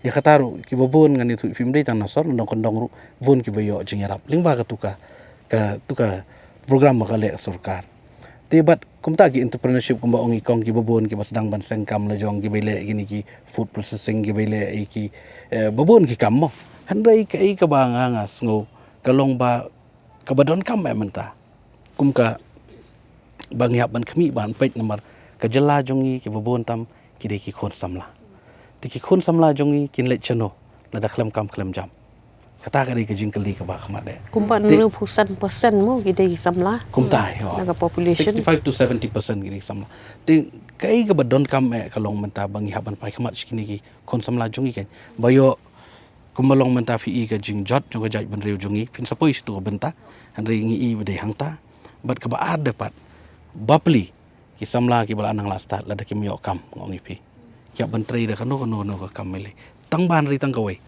Ïa kata ruh kiba bun ngan ïathuh, phim dei tang na sor, na dong kyndong ruh bun kiba ïoh jingïarap lyngba katu ka, katu ka program ba ka leh sorkar. Te bad kumta ki entrepreneurship kumba ong i kong, kiba bun kiba sdang ban seng kam la jong, kiba leh kine ki food processing, kiba leh ïa ki, eh, ba bun ki kam mo. Hynrei kaei kaba nga, nga sngew ka long ba kaba donkam eh mynta, kum ka ba ngi hap ban khmih ban peit namar ka jylla jong ngi kiba bun tam ki dei ki khun samla. Te ki khun samla jong ngi kin leit shano lada khlem kam khlem jam? Kata ka dei ka jingkylli kaba khmat eh. Kumba hynriewphew san percent mo ki dei ki samla. Kumta hi, oh. Na ka population. Sixty-five to seventy percent ki dei ki samla. Te kaei kaba donkam eh ka long mynta ba ngi hap ban phai khmat sha kine ki khun samla jong ngi, kan ba ïoh, kumba long mynta phi i ka jingjot jong ka jaitbynriew jong ngi, phin sa poi sha tu ka bynta, hynrei ngi i ba dei hangta. Bad kaba ar de pat, bapli ki samla kiba la nang la start, lada kim ïoh kam, nga ong ïa phi, ki hap ban trei da kano kano kano ka kam mele. Tang ba hynrei tang kawei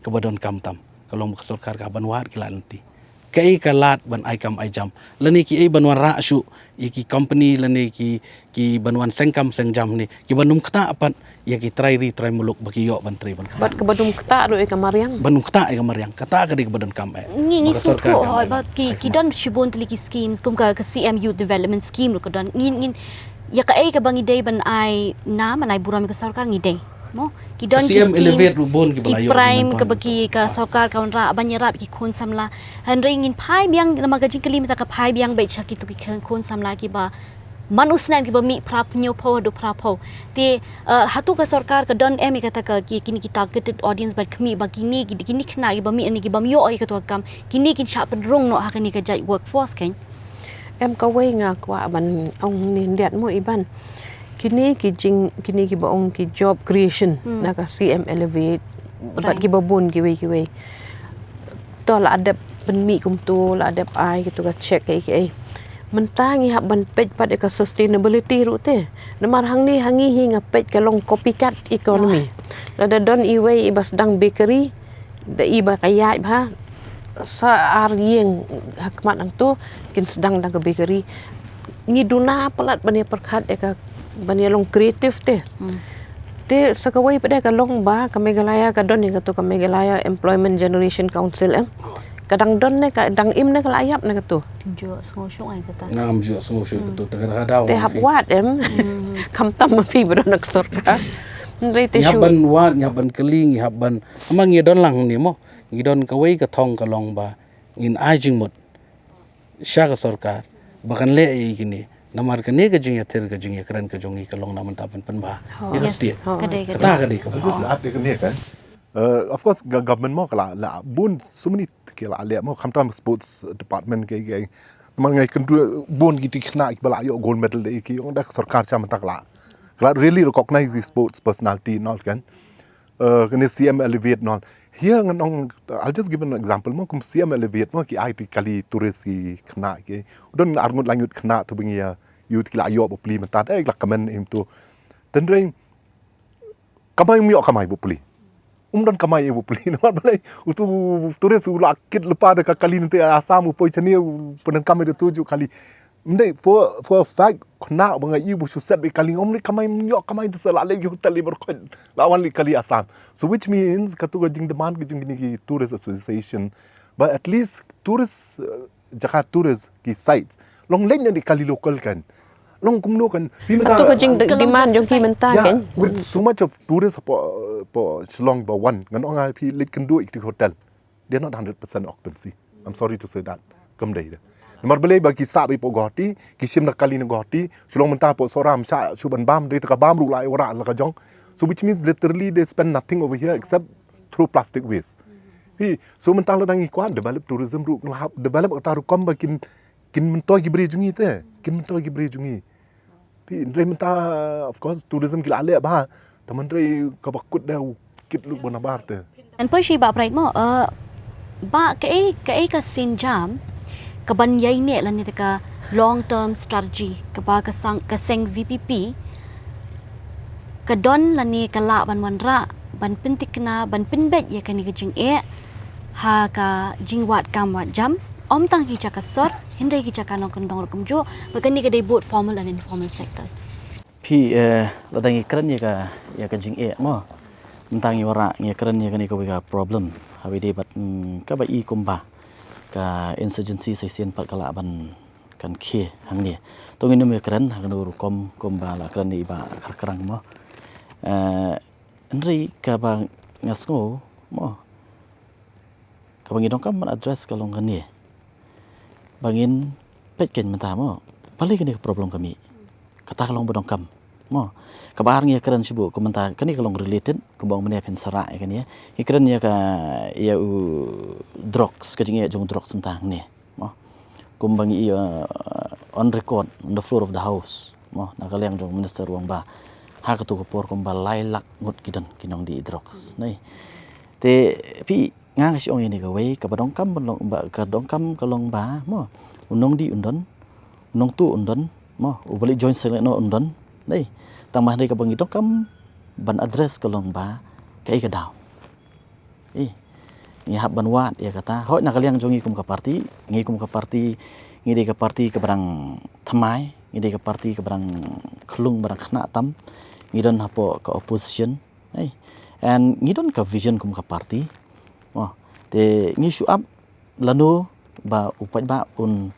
kaba donkam tam ka long ba ka sorkar ka ban wad ki lad lynti. Kaei ka lad ban ai kam ai jam, lane kiei ban wanrah shuh ïa ki company lane ki, ki ban wan seng kam seng jam ne, kiba nym ktah pat ïa ki trai ri trai muluk ba ki ïoh ban trei ban kynrad. Bad kaba nym ktah ruh ïa ka mariang. Ba nym ktah ïa ka mariang, kata ka dei kaba donkam eh. Ngi, ngi sngewthuh hoi ba ki, ki don shibun tylli ki schemes, kum ka, ka C M Youth Development Scheme ruh ka don. Ngin, ngin, ïa kaei kaba ngi dei ban ai nam, ban ai burom ïa ka sorkar ngi dei. Mo, ki don ki schemes, ki prime kaba ki, ka sorkar ka wanrah ban ïarap ki khun samla. Hynrei ngin phai biang, namar ka jingkylli mynta ka phai biang beit sha kitu ki khun samla kiba man u snem, kiba mih phra hynñiewphew haduh phraphew. Te, eh, hato ka sorkar ka don em ïa kata ka ki, kine ki targeted audience ban khmih ba kine ki, kine khynnah kiba mih ne kibym ïoh ïa kato ka kam, kine kin shah pynrung noh ha kane ka jait workforce, kan? Em, kawei nga kwah ban ong ne, ndiat mo, Iban. Kine ki jing, kine kiba ong ki job creation na ka C M Elevate bad kiba bun kiwei kiwei. To la dep pynmih kumto, la dep ai kito ka check kiei kiei. Mynta ngi hap ban peit pat ïa ka sustainability ruh te. Namar hangne ha ngi hi nga peit ka long copycat economy. Lada don iwei iba sdang bakery, da iba ka ïaid bha, sa ar ïing ha khmat hangto kin sdang dang ka bakery. Ngi duna palat ban ïa pyrkhat ïa ka, ban ïa long creative te. Te sa kawei pat de ka long ba ka Meghalaya ka don ïa kato ka Meghalaya Employment Generation Council, em. Ka dang don ne, ka dang im ne, ka la ïap ne kato? Ngam ju sngew shuh ïa kata. Ngam ju sngew shuh ïa kato, te ka dang ka daw. Te hap wad, em. Khamtam ma phi ba don na ka sorkar. Hynrei te shu, ngi hap ban wad, ngi hap ban kylli, ngi hap ban, ama ngi don lang ne mo. Ngi don kawei ka thong ka long ba ngin ai jingmut sha ka sorkar ba kan leh ïa kine. Namar kane ka jingïathir, ka jingïakren ka jong ngi ka long na mynta ban pynbha ïa ka state. Ka dei, ka dei. Kata ka dei ka. Just add ïa kane, kan. Uh, of course, ga-, government mo ka la, la bun, so many ki la leh mo, khamtam sports department kiei kiei. Namar ngi kyntu bun ki, ki khynnah kiba la ïoh gold medal, ki ong da ka sorkar sha mynta ka la, ka la really recognize the sports personality and all, kan. Uh, kane C M Elevate and all. Here ngan ong, I'll just give an example mo, kum C M Elevate mo, ki ai ti kali tourist ki khynnah ki. Don arngut laingut khynnah tu ba ngi ïa, ïa ki la ïoh bapli mynta, eh, la kmen im tu. Tynreng, kamai, um ïoh kamai bapli. Um don kamai ïa bapli. Namar balei, utu tourist u la kit lypa da ka kali, nangta Assam u poi shane u pyndonkam ïa utu ju kali. Mdei, for, for a fact, khynnah ba nga ïohi ba shu set ba i kali, ngam leit kamai, ym ïoh kamai te sa la leit ki hotel i Markhon, la wan leit kali Assam. So which means, kato ka jingdemand ka jong kine ki tourist association, but at least tourist, uh, jaka tourist ki sites, long leit na i kali local kan. Long kumno kan, phi mynta. Kato ka jing- Ka long demand jong ki justified. Mynta Yeah, kan. With so much of tourists hapoh, hapoh Shillong ba wan, ngan ong ïa phi, leit kynduh ïa ki hotel. They're not hundred percent occupancy. I'm sorry to say that. Kam dei de. Namar balei ba ki sah ba i poh Guwahati, ki shim na kali na Guwahati, shu long mynta poh Sohra ym shah shuh ban bam, dei te ka bam ruh la ai wanrah la ka jong. So which means literally they spend nothing over here except throw plastic waste. Phi, so mynta lada ngi kwah develop tourism ruh, ngi la hap develop kata rukom ba kin, kin myntoi ki briew jong ngi te, kin myntoi ki briew jong ngi. Phi, hynrei mynta, of course, tourism ki la leh bha. Tangba hynrei kaba kut de u kit lut bun nabar te. Ngan poi sha i Bah Bright mo, eh, Bah, kaei, kaei ka sienjam kaban ïaineh lane te ka long term strategy kaba ka sang, ka seng V P P ka don lane ka lah ban wanrah, ban pynthikna, ban pynbeit ïa kane ka jingeh ha ka jingwad kam wad jam, ym tang ki jaka sor, hynrei ki jaka nongkyndong ruh kumjuh, ba kane ka dei both formal and informal sectors. Phi, eh, lada ngi kren ïa ka, ïa ka jingeh mo, mynta ngi wanrah ngi kren ïa kane kawei ka problem, ha kaba ïadei bad, mm, kaba i kumba ka insurgency sa shisien pat ka lah ban, kan khie hangne. To ngin ym ïa kren ha kano ka rukom kumba la kren ïa i Bah Kharkrang mo. Eh, hynrei kaba nga sngew mo, kaba ngi donkam ban address ka long kane. Ba ngin peit keiñ mynta mo, balei kane ka problem ka mih. Kata ka long ba donkam mo. Kaba ar ngi ïa kren shibun, ka mynta kane ka long related, kumba ong mynne phin sa rah ïa kane. Ngi kren ïa ka, ïa u drugs, ka jingeh jong u drugs mynta hangne mo. Kumba ngi ïohi, uh, on record, on the floor of the house mo, na ka liang jong Minister Rangbah, ha kato ka por kumba lai lak ngut ki don ki nongdie drugs. Nai. Te phi, nga nga shu ong ïa kane kawei, kaba donkam ban long ba, ka donkam ka long ba mo, u nongdie un don, u nongtuh un don mo, uba leit join seng lehnoh un don. Nai. Tangba hynrei kaba ngi donkam ban address ka long ba kaei ka daw. Eh, ngi hap ban wad ïa kata. Hooid, na ka liang jong ngi kum ka party, ngi kum ka party, ngi dei ka party kaba dang thymmai, ngi dei ka party kaba dang khlung, ba dang khynnah tam. Ngi don hapoh ka opposition. Eh, and ngi don ka vision kum ka party. Oh, te ngi shu ap lano ba u paidbah un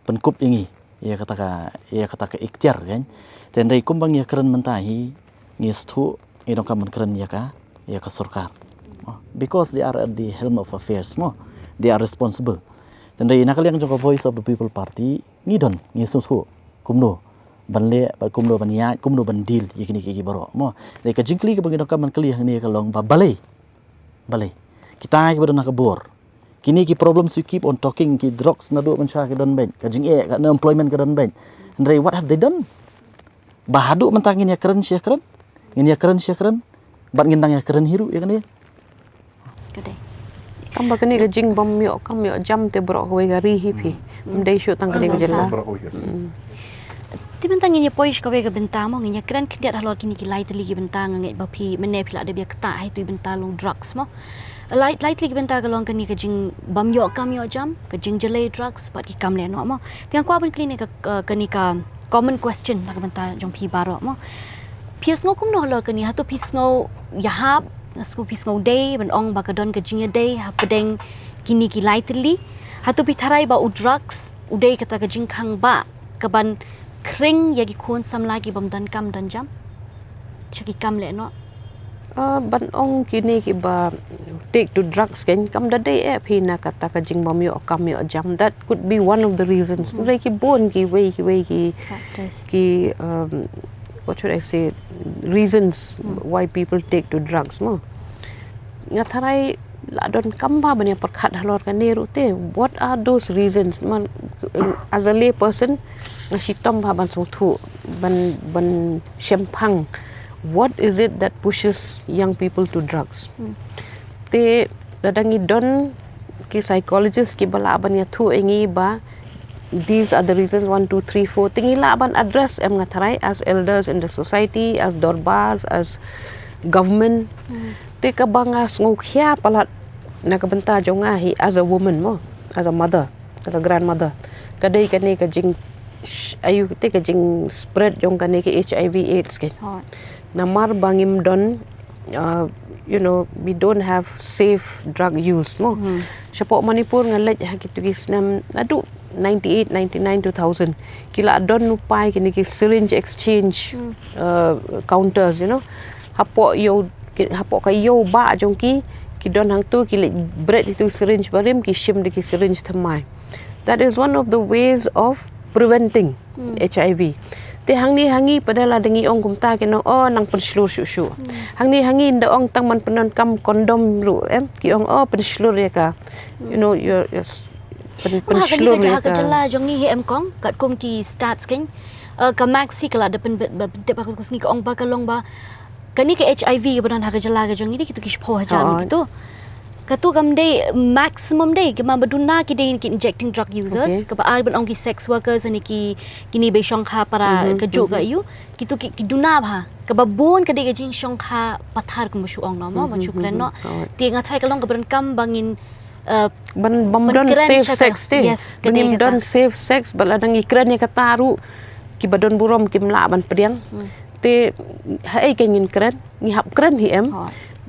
pynkup ïa ngi ïa kata ka, ïa kata ka iktiar kan. Te hynrei kumba ngi ïa kren mynta hi, ngi sngewthuh ngi donkam ban kren ïa ka, ïa ka sorkar. Oh, because they are at the helm of affairs mo. They are responsible. Te hynrei na ka liang jong ka Voice of the People Party ngi don, ngi sngewthuh kumno ban leh, bad kumno ban ïaid, kumno ban deal ïa kine kiei kiei baroh mo. Hynrei ka jingkylli kaba ngi donkam ban kylli hangne ka long ba balei. Balei. Kita kiba don ha ka bor. Kine ki problems you keep on talking, ki drugs naduh mynshuwa ki don beit, ka jingeh, ka unemployment ka don beit. Hynrei what have they done? Ba haduh mynta ngin ïa kren shi ïa kren, ngin ïa kren shi ïa kren, bad ngin dang ïa kren hi ruh ïa kane. Ka dei. Tangba kane ka jingbym ïoh kam ïoh jam te baroh kawei ka ri hi phi. Hmm. Ym dei shuh tang kane ka jylla. Baroh kawei ka ri. Hmm. Te mynta ngin ïa poi sha kawei ka bynta mo, ngin ïa kren khyndiat halor kine ki lai tylli ki bynta, nga ngeit ba phi mynne phi la dep ïa ktah ha itu i bynta long drugs mo. Lai, lai tylli ki bynta ka long kane ka jingbym ïoh kam ïoh jam, ka jingjyllei drugs bad ki kam lehnoh mo. Te nga kwah ban kylli ne ka, ka, kane ka common question na ka bynta jong phi baroh mo. Phi ïa sngew kumno halor kane, hato phi sngew ïahap, nga sngew phi sngew dei ban ong ba ka don ka jingïadei hapdeng kine ki lai tylli? Hato phi tharai ba u drugs u dei kata ka jingkhang ba kaban khring ïa ki khun samla kibym don kam don jam sha ki kam lehnoh? Ah, ban ong kine kiba take to drugs kan kam da dei eh phi na kata ka jingbym ïoh kam ïoh jam. That could be one of the reasons. Hmm. Hynrei ki bun kiwei kiwei ki factors, ki, um, what should I say, reasons, hmm, why people take to drugs mo. Nga tharai la donkam ba ban ïa pyrkhat halor kane ruh te. What are those reasons? Man, as a lay person, nga shitom ba ban sngewthuh, ban, ban shemphang. What is it that pushes young people to drugs? Hmm. Te lada ngi don ki psychologist kiba lah ban ïathuh ïa ngi ba these are the reasons, one, two, three, four. Te ngi lah ban address em, nga tharai, as elders in the society, as dorbars, as government. Hmm. Te kaba nga sngewkhia palat na ka bynta jong nga hi as a woman mo, as a mother, as a grandmother, ka dei kane ka jing, Sh- ayu te ka jing spread jong kane ka H I V AIDS ke. Hooid. Namar ba ngim don, uh, you know, we don't have safe drug use mo. Shapoh Manipur nga leit ha kitu ki snem naduh ninety-eight, ninety-nine, two thousand, ki la don u paidbah kine ki syringe exchange, uh, counters, you know. Hapoh ïew ki- hapoh ka ïew bah jong ki, ki don hangtu, ki leit bret itu syringe barim, ki shim da ki syringe thymmai. That is one of the ways of preventing HIV. Te hangne hangi, padahal la da ngi ong kumta, ki ong, oh, nang pynshlur shuh shuh. Hangne hangi nda ong tang ban pyndonkam kondom ruh, em, ki ong, oh, pynshlur ïa ka, you know, your, your s- pyn- pynshlur ïa ka. Jylla jong ngi hi em kong, katkum ki stats keiñ, ka Maxi ka la da pynbit ba pyntip ha ka sngi, ka ong ba ka long ba kane ka HIV kaba don ha ka jylla ka jong ngi dei kitu ki shiphew hajar kitu. Katu kam dei maximum dei, kaba duna ki dei ki injecting drug users, kaba ar ban ong ki sex workers ne ki, kine ba shongkha para kajuh ka ïew, kitu ki, ki duna bha. Kaba bun ka dei ka jingshongkha pathar, kumba shu ong noh mo, ban shu kren noh. Te nga tharai ka long kaba donkam ba ngin, uh, ban, ban don safe sex te. Yes, ban don safe sex, ba lada ngi kren ïa kata ruh, kiba don burom kim lah ban pdiang. Te haei ngin kren, ngi hap kren hi em.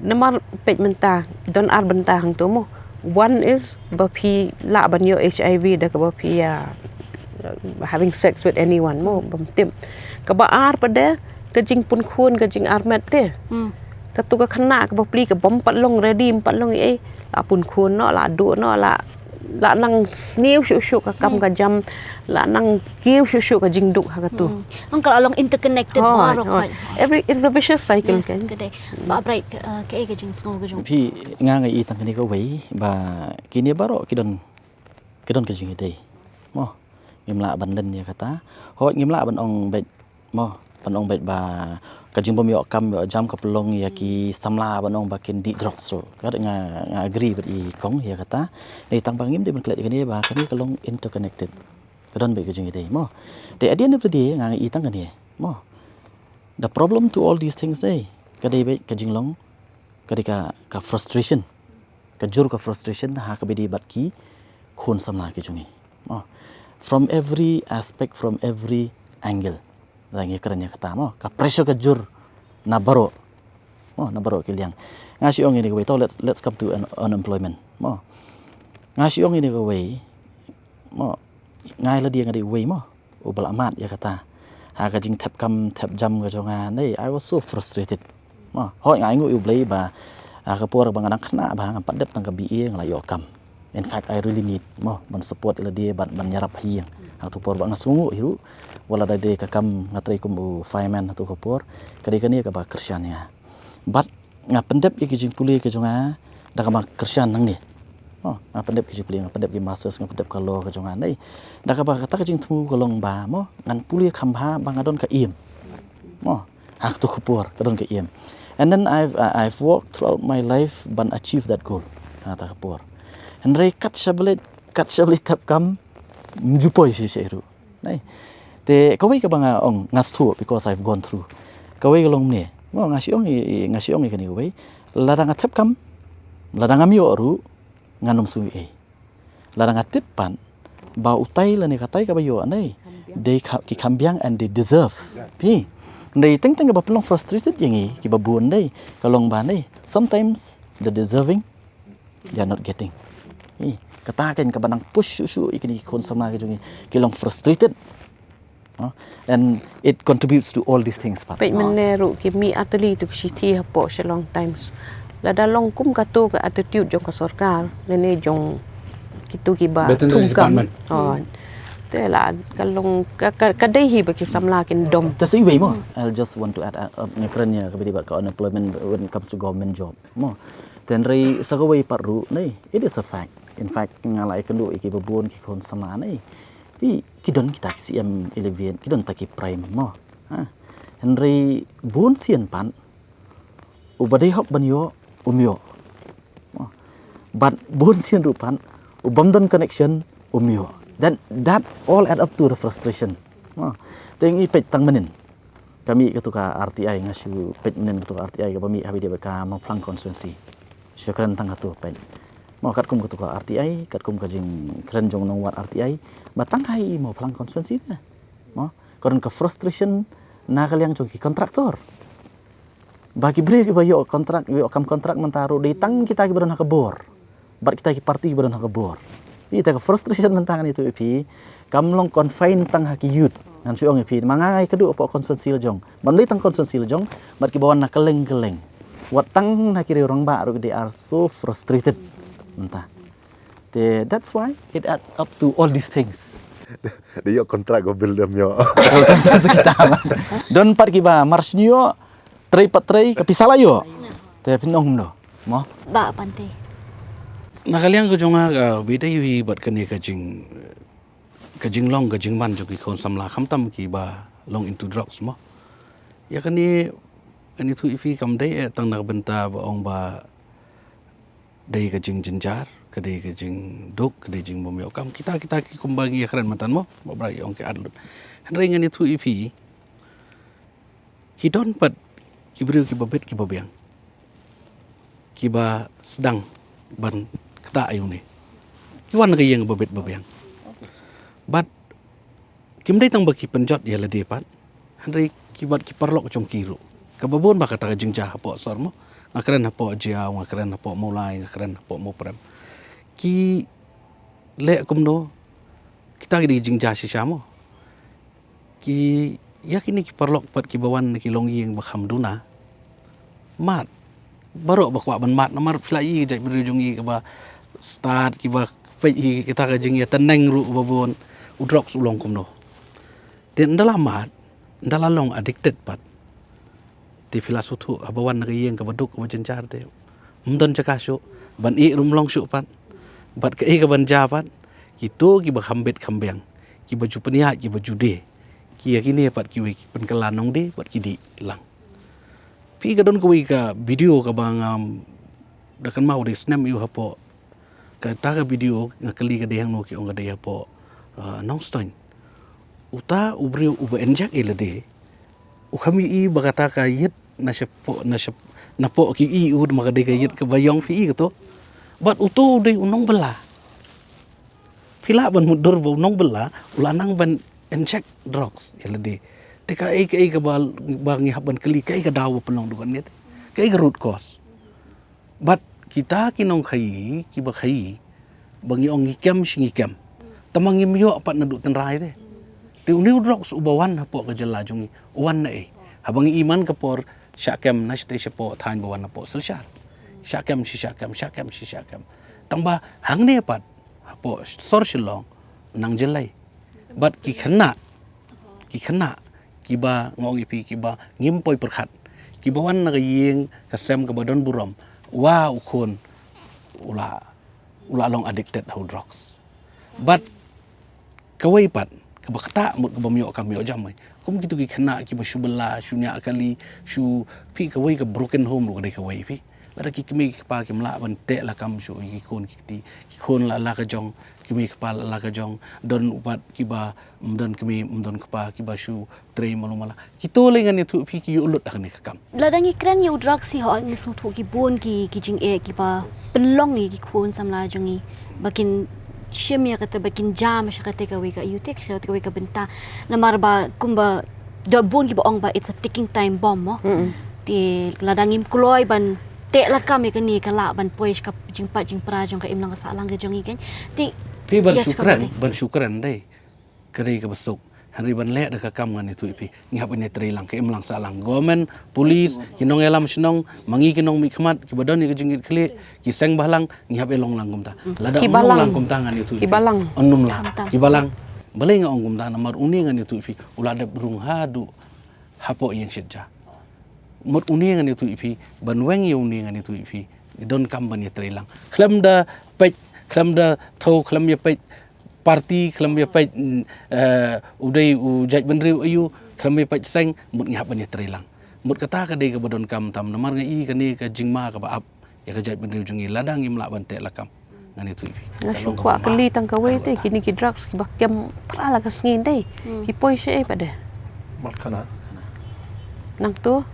Namar peit mynta don ar bynta hangtu mo. One is ba phi lah ban ïoh HIV da kaba phi ïa, uh, having sex with anyone mo, bym tip. Kaba ar pat de ka jingpynkhun, ka jingarmet te. Katu ka khynnah kaba pli, ka bym pat long ready, bym pat long ei, la pynkhun noh, la duh noh, la, la nang sniew shuh shuh ka kam ka jam, la nang kiew shuh shuh ka jingduk ha katu. Ong ka la long interconnected baroh. Every, it's a vicious cycle. Ka dei. Ba Bright, uh, kaei ka jingsngew ka jong phi? Phi, nga nga i tang kane kawei ba kine baroh ki don, ki don ka jingïadei mo. Ngim lah ban len ïa kata. Hooid, ngim lah ban ong beit mo, ban ong beit ba ka jingbym ïoh kam ïoh jam ka pynlong ïa ki samla ban ong ba kin dih drugs ruh. Ka dei, nga, nga agree bad i kong ïa kata. Dei tang ba ngim dei ban klet ïa kane ba kane ka long interconnected. Ka don beit ka jingïadei mo. Te at the end of the day nga nga i tang kane mo. The problem to all these things dei, ka dei beit ka jinglong, ka dei ka, ka frustration, ka jur ka frustration ha kaba ïadei bad ki khun samla ki jong ngi. From every aspect, from every angle. Ngi kren ïa kata mo, ka pressure ka jur na baroh. Mo, na baroh ki liang. Nga shu ong ïa kane kawei, to, let's, let's come to un- unemployment mo. Nga shu ong ïa kane kawei mo, nga ïa lade nga dei uwei mo uba la mad ïa kata. Ha ka jingthep kam thep jam ka jong nga, nei, I was so frustrated. Mo, hooid, nga ainguh ïa U Blei ba ha ka por ba nga dang khynnah bha, ngam pat dep tang ka BA, nga la ïoh kam. In fact, I really need mo ban support ïa lade, ban, ban ïarap ha ïing. Ha kato ka por ba nga sngewnguh hi ruh, wat la dei ka kam nga trei kum u fireman ha kato ka por, ka dei kane kaba kyrshan ïa nga. But nga pyndep ïa ka jingpule ka jong nga da kaba kyrshan nangne. Mo, nga pyndep ka jingpule, nga pyndep ki masters, nga pyndep ka law ka jong nga, nei. Da kaba kata ka jingthmu ka long ba mo, ngan pule kham bha ba nga don ka aim. Mo, ha kato ka por ka don ka aim. And then I've, I've worked throughout my life ban achieve that goal. Ha kata ka por. Hynrei kat shaba leit, kat shaba leit thep kam, ym ju poi shisha ruh. Nei. Te kawei kaba nga ong, nga sngewthuh because I've gone through. Kawei ka long mynne. Mo, nga shu ong ïa, nga shu ong ïa kane kawei. Lada nga thep kam, lada ngam ïoh ruh, ngan ym sngew ei. Lada nga tip pat ba utai lane katai kaba ïoh, nei, dei ki kham biang and they deserve. Phi, dei teng teng kaba pynlong frustrated ïa ngi kiba bun, dei ka long ba, nei, sometimes the deserving they are not getting. Kata ka dei kaba nang push shuh shuh ïa kine ki khun samla ki jong ngi, ki long frustrated. And it contributes to all these things pat. Peit mynne ruh ki mih artylli tu ki shithi hapoh Shillong Times. Lada long kum kato ka attitude jong ka sorkar lane jong kito kiba thungkam. Te la ka long ka, ka dei hi ba ki samla kin dom. Te sa iwei mo, I just want to add, nga kren ïa kaba ïadei bad ka unemployment when it comes to government job mo. Te hynrei sa kawei pat ruh, nei, it is a fact. In fact, nga la ïakynduh ïa kiba bun ki khun samla, nei, phi, ki don kita ki C M Eleven, ki don kita ki Prime mo. Hynrei bun sien pat uba dei hok ban ïoh um ïoh. But bun sien ruh pat ubym don connection um ïoh. That, that all add up to the frustration. Te ngi peit tang mynnin. Ka mih kato ka RTI, nga shu peit mynnin kato ka RTI kaba mih ha kaba ïadei bad ka Mawphlang constituency. Shu kren tang kato peit. Mo, katkum kato ka RTI, katkum ka jingkren jong u nongwad RTI, ba tang ha i Mawphlang constituency te. Mo, ka don ka frustration na ka liang jong ki contractor. Ba ki briew kiba ïoh contract, ïoh kam contract mynta ruh dei tang kita kiba don ha ka bor. Bad kita ki party kiba don ha ka bor. Ita ka frustration mynta ngan ïathuh ïa phi, kam long confine tang ha ki youth. Ngan shu ong ïa phi, ma nga nga ïakynduh hapoh constituency la jong. Bad ym dei tang constituency la jong, bad kiba wan na kylleng kylleng. Wat tang na ki rangbah ruh, they are so frustrated mynta. Te, that's why it adds up to all these things. Dei ïoh contract ko bil dem ïoh. Don pat kiba mar shu ïoh, trei pat trei, ka pisa la ïoh. Te phin ong kumno, mo? Ba pante. Na ka liang ka jong nga, ka bit dei wi bad kane ka jing, ka jinglong, ka jingman jong ki khun samla, khamtam kiba long into drugs, mo. Ïa kane, kane ïathuh ïa phi kam dei eh tang na ka bynta ba ong ba dei ka jingjynjar, ka dei ka jingduk, ka dei jingbym ïoh kam. Kita, kita ki kumba ngi ïakren mynta mo, ba bra ïa ong ki adlut. Hynrei ngan ïathuh ïa phi, ki don pat ki briew kiba bit kiba biang, kiba sdang ban ktah ïa une. Ki wan na ka ïing ba bit ba biang. Bad kim dei tang ba ki pynjot ïa lade pat, hynrei ki bad ki paralok jong ki ruh. Kaba bun ba kata ka jingjia hapoh sor mo. Nga kren hapoh Jia, nga kren hapoh Mawlai, nga kren hapoh Mawprem. Ki leh kumno, kita ki dei jingjia shisha mo. Ki, ïa kine ki paralok pat kiba wan na ki longïing ba kham duna. Mad. Baroh ba kwah ban mad, namar phi la ïohi ka jaitbynriew jong ngi kaba stad, kiba peit ïa kita ka jingïatneng ruh ba bun, u drugs u long kumno. Te ynda la mad, ynda la long addicted pat, te phi la sngewthuh, haba wan na ka ïing kaba duk kaba jynjar te ym don jaka shuh, ban ïeh ruh ym long shuh pat. Bad kaei kaban jia pat, kito kiba kham bit kham biang, kiba ju pynïaid, kiba ju die, ki ïa kine pat kiwei ki pynkylla nongdie bad ki dih lang. Phi, ka don kawei ka video kaba ngam da kynmaw, dei snem ïa u hapoh, kata ka video nga kylli ka dei hangno, ki ong ka dei hapoh, ah, Nongstoiñ. Uta u briew uba inject ïa lade, u kham ïohi ba kata ka ïit na shapoh, na shapoh, napoh ki ïohi u, ma ka dei ka ïit kaba ïong, phi i kato. Bad uto u dei u nongbylla. Phi lah ban mutdur ba u nongbylla u la nang ban inject drugs ïa lade. Te kaei kaei kaba, ba ngi hap ban kylli, kaei ka daw ba pynlong duh kane te? Kaei ka root cause? Bad kita ki nongkhaii, kiba khaii, ba ngi ong ngi kem shi ngi kem, tangba ngim ïoh pat naduh tynrai te. Te une u drugs uba wan hapoh ka jylla jong ngi, u wan naei? Haba ngi i man ka por shah kem na shatei shapoh thaiñ ba wan hapoh Silchar. Shah kem shi shah kem, shah kem shi shah kem. Tangba hangne pat hapoh sor Shillong nang jyllei. Bad ki khynnah, ki khynnah kiba, nga ong ïa phi, kiba ngim poi pyrkhat, kiba wan na ka ïing ka sem kaba don burom, wa u khun u la, u la long addicted ha u drugs. Bad kawei pat kaba ktah, mut kaba ym ïoh kam ïoh jam, kum kito ki khynnah kiba shu bylla, shu ñiah kali, shu, phi, kawei ka broken home ruh ka dei kawei, phi. Lada ki kmie ki kpa kim lah ban teh lakam shuh ïa ki khun ki kti, ki khun la la ka jong, ki kmie ki kpa la la ka jong, don pat kiba ym don kmie ym don kpa, kiba shu trei malu mala. Kito lei ngan ïathuh phi ki ïoh lut ha kane ka kam. Lada ngi kren ïa u drugs hi, ho, ngi sngewthuh ki bun ki, ki jingeh kiba pynlong ïa ki khun samla jong ngi ba kin shim ïa kata, ba kin jam sha kata kawei ka ïa u te, sha kata kawei ka bynta. Namar ba kumba don bun kiba ong ba it's a ticking time bomb, mo. Mm-mm. Te lada ngim kloi ban teh lakam ïa kane, ka lah ban poi sha ka jingpait jingpra jong ka imlang ka sahlang ka jong ngi, kan. Te phi, ban shu kren, ban shu kren dei, ka dei kaba suk. Hynrei ban leh da ka kam, ngan ïathuh ïa phi, ngi hap ban ïatrei lang, ka imlang sahlang, government, police, ki nongïalam shnong, ma ngi ki nongmihkhmat kiba don ïa ka jingkitkhlieh, ki seng bhalang, ngi hap ïalong lang kumta. Lada ym long lang kumta, ngan ïathuh ïa phi, ym lah. Ki balang. Balei nga ong kumta? Namar une, ngan ïathuh ïa phi, u la dep rung haduh hapoh ïing shitia. Mut une, ngan ïathuh ïa phi, ban weng ïa une, ngan ïathuh ïa phi, donkam ban ïatrei lang. Khlem da peit, khlem da thew, khlem ïa peit party, khlem ïa peit, mm, eh, u dei u jaitbynriew aïu, khlem ïa peit seng, mut ngi hap ban ïatrei lang. Mut kata ka dei kaba donkam tam, namar nga i kane ka jingma kaba ap ïa ka jaitbynriew jong ngi lada ngim lah ban teh lakam. Ngan ïathuh ïa phi. Nga shu kwah kylli tang kawei te, kine ki drugs kiba kem phra la ka sngi dei, ki poi shaei pat de? Mat khana. Nangtu?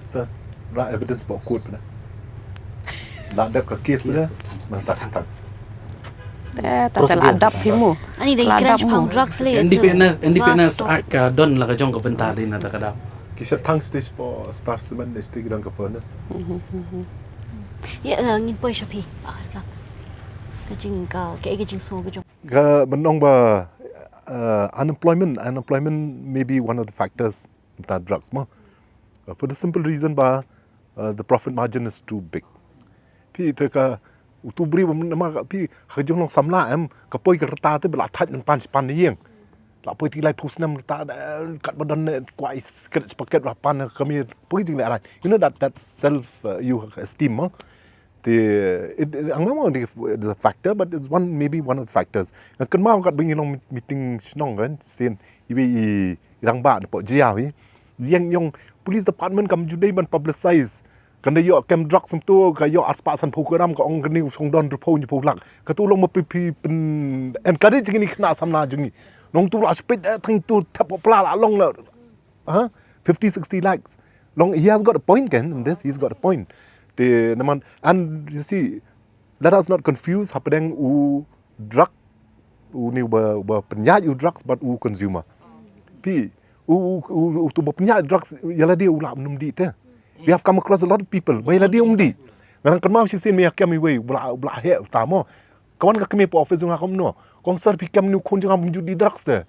Sa ra evidence ba court pat de. La dep ka case pat de. Nang tak tak. Te ta te la dap hi mo. Ani dei kren shaphrang drugs le. N D P N S, N D P N S Act ka don la ka jong ka bynta dei na ta ka dap. Ki sha thang stage po star cement ne stage don ka furnace. Ya ngin poi sha phi. Ka jing ka ka ka jing so ka jong. Ka ban ong ba uh, unemployment, unemployment may be one of the factors ta drugs mo. Uh, for the simple reason ba uh, the profit margin is too big. Phi te ka utu bri ba nama ka phi ha jong long samla em ka poi ka rta te bla thaj nan pan pan yeng. La poi ti lai pus nam rta kat ba don ne kwai skret paket ra pan ka mi poi jing le rai. You know that that self uh, you esteem mo. Te it, it, ang memang di the factor but it's one maybe one of the factors. Kan mau kat bingi long meeting shnong kan sin iwi i rang ba po jia wi. Liang yong police department kam judai ban publicize. Kan da yok kem drug sem tu ka yok arspah san phu gram ka ong kani song don ru phu ni phu lak. Ka tu long ma pi pi pen en kari jing ni khna samna jing ni. Nong tu la spit eh thang tu thap pla la long la. Huh? fifty sixty lakhs. Long he has got a point kan in this he's got a point. Te naman and you see let us not confuse hapdeng u drug u ni ba ba penyaj u drugs but u consumer. Pi u u u tu ba penyaj drugs yala dia u la num di te. We have come across a lot of people ba yala dia um di. Ngarang kan mau shi sin me yakem iwe bla bla he utamo. Kawan ka kemi po office nga kom no. Kong sir pi kem ni khun jong am judi drugs te.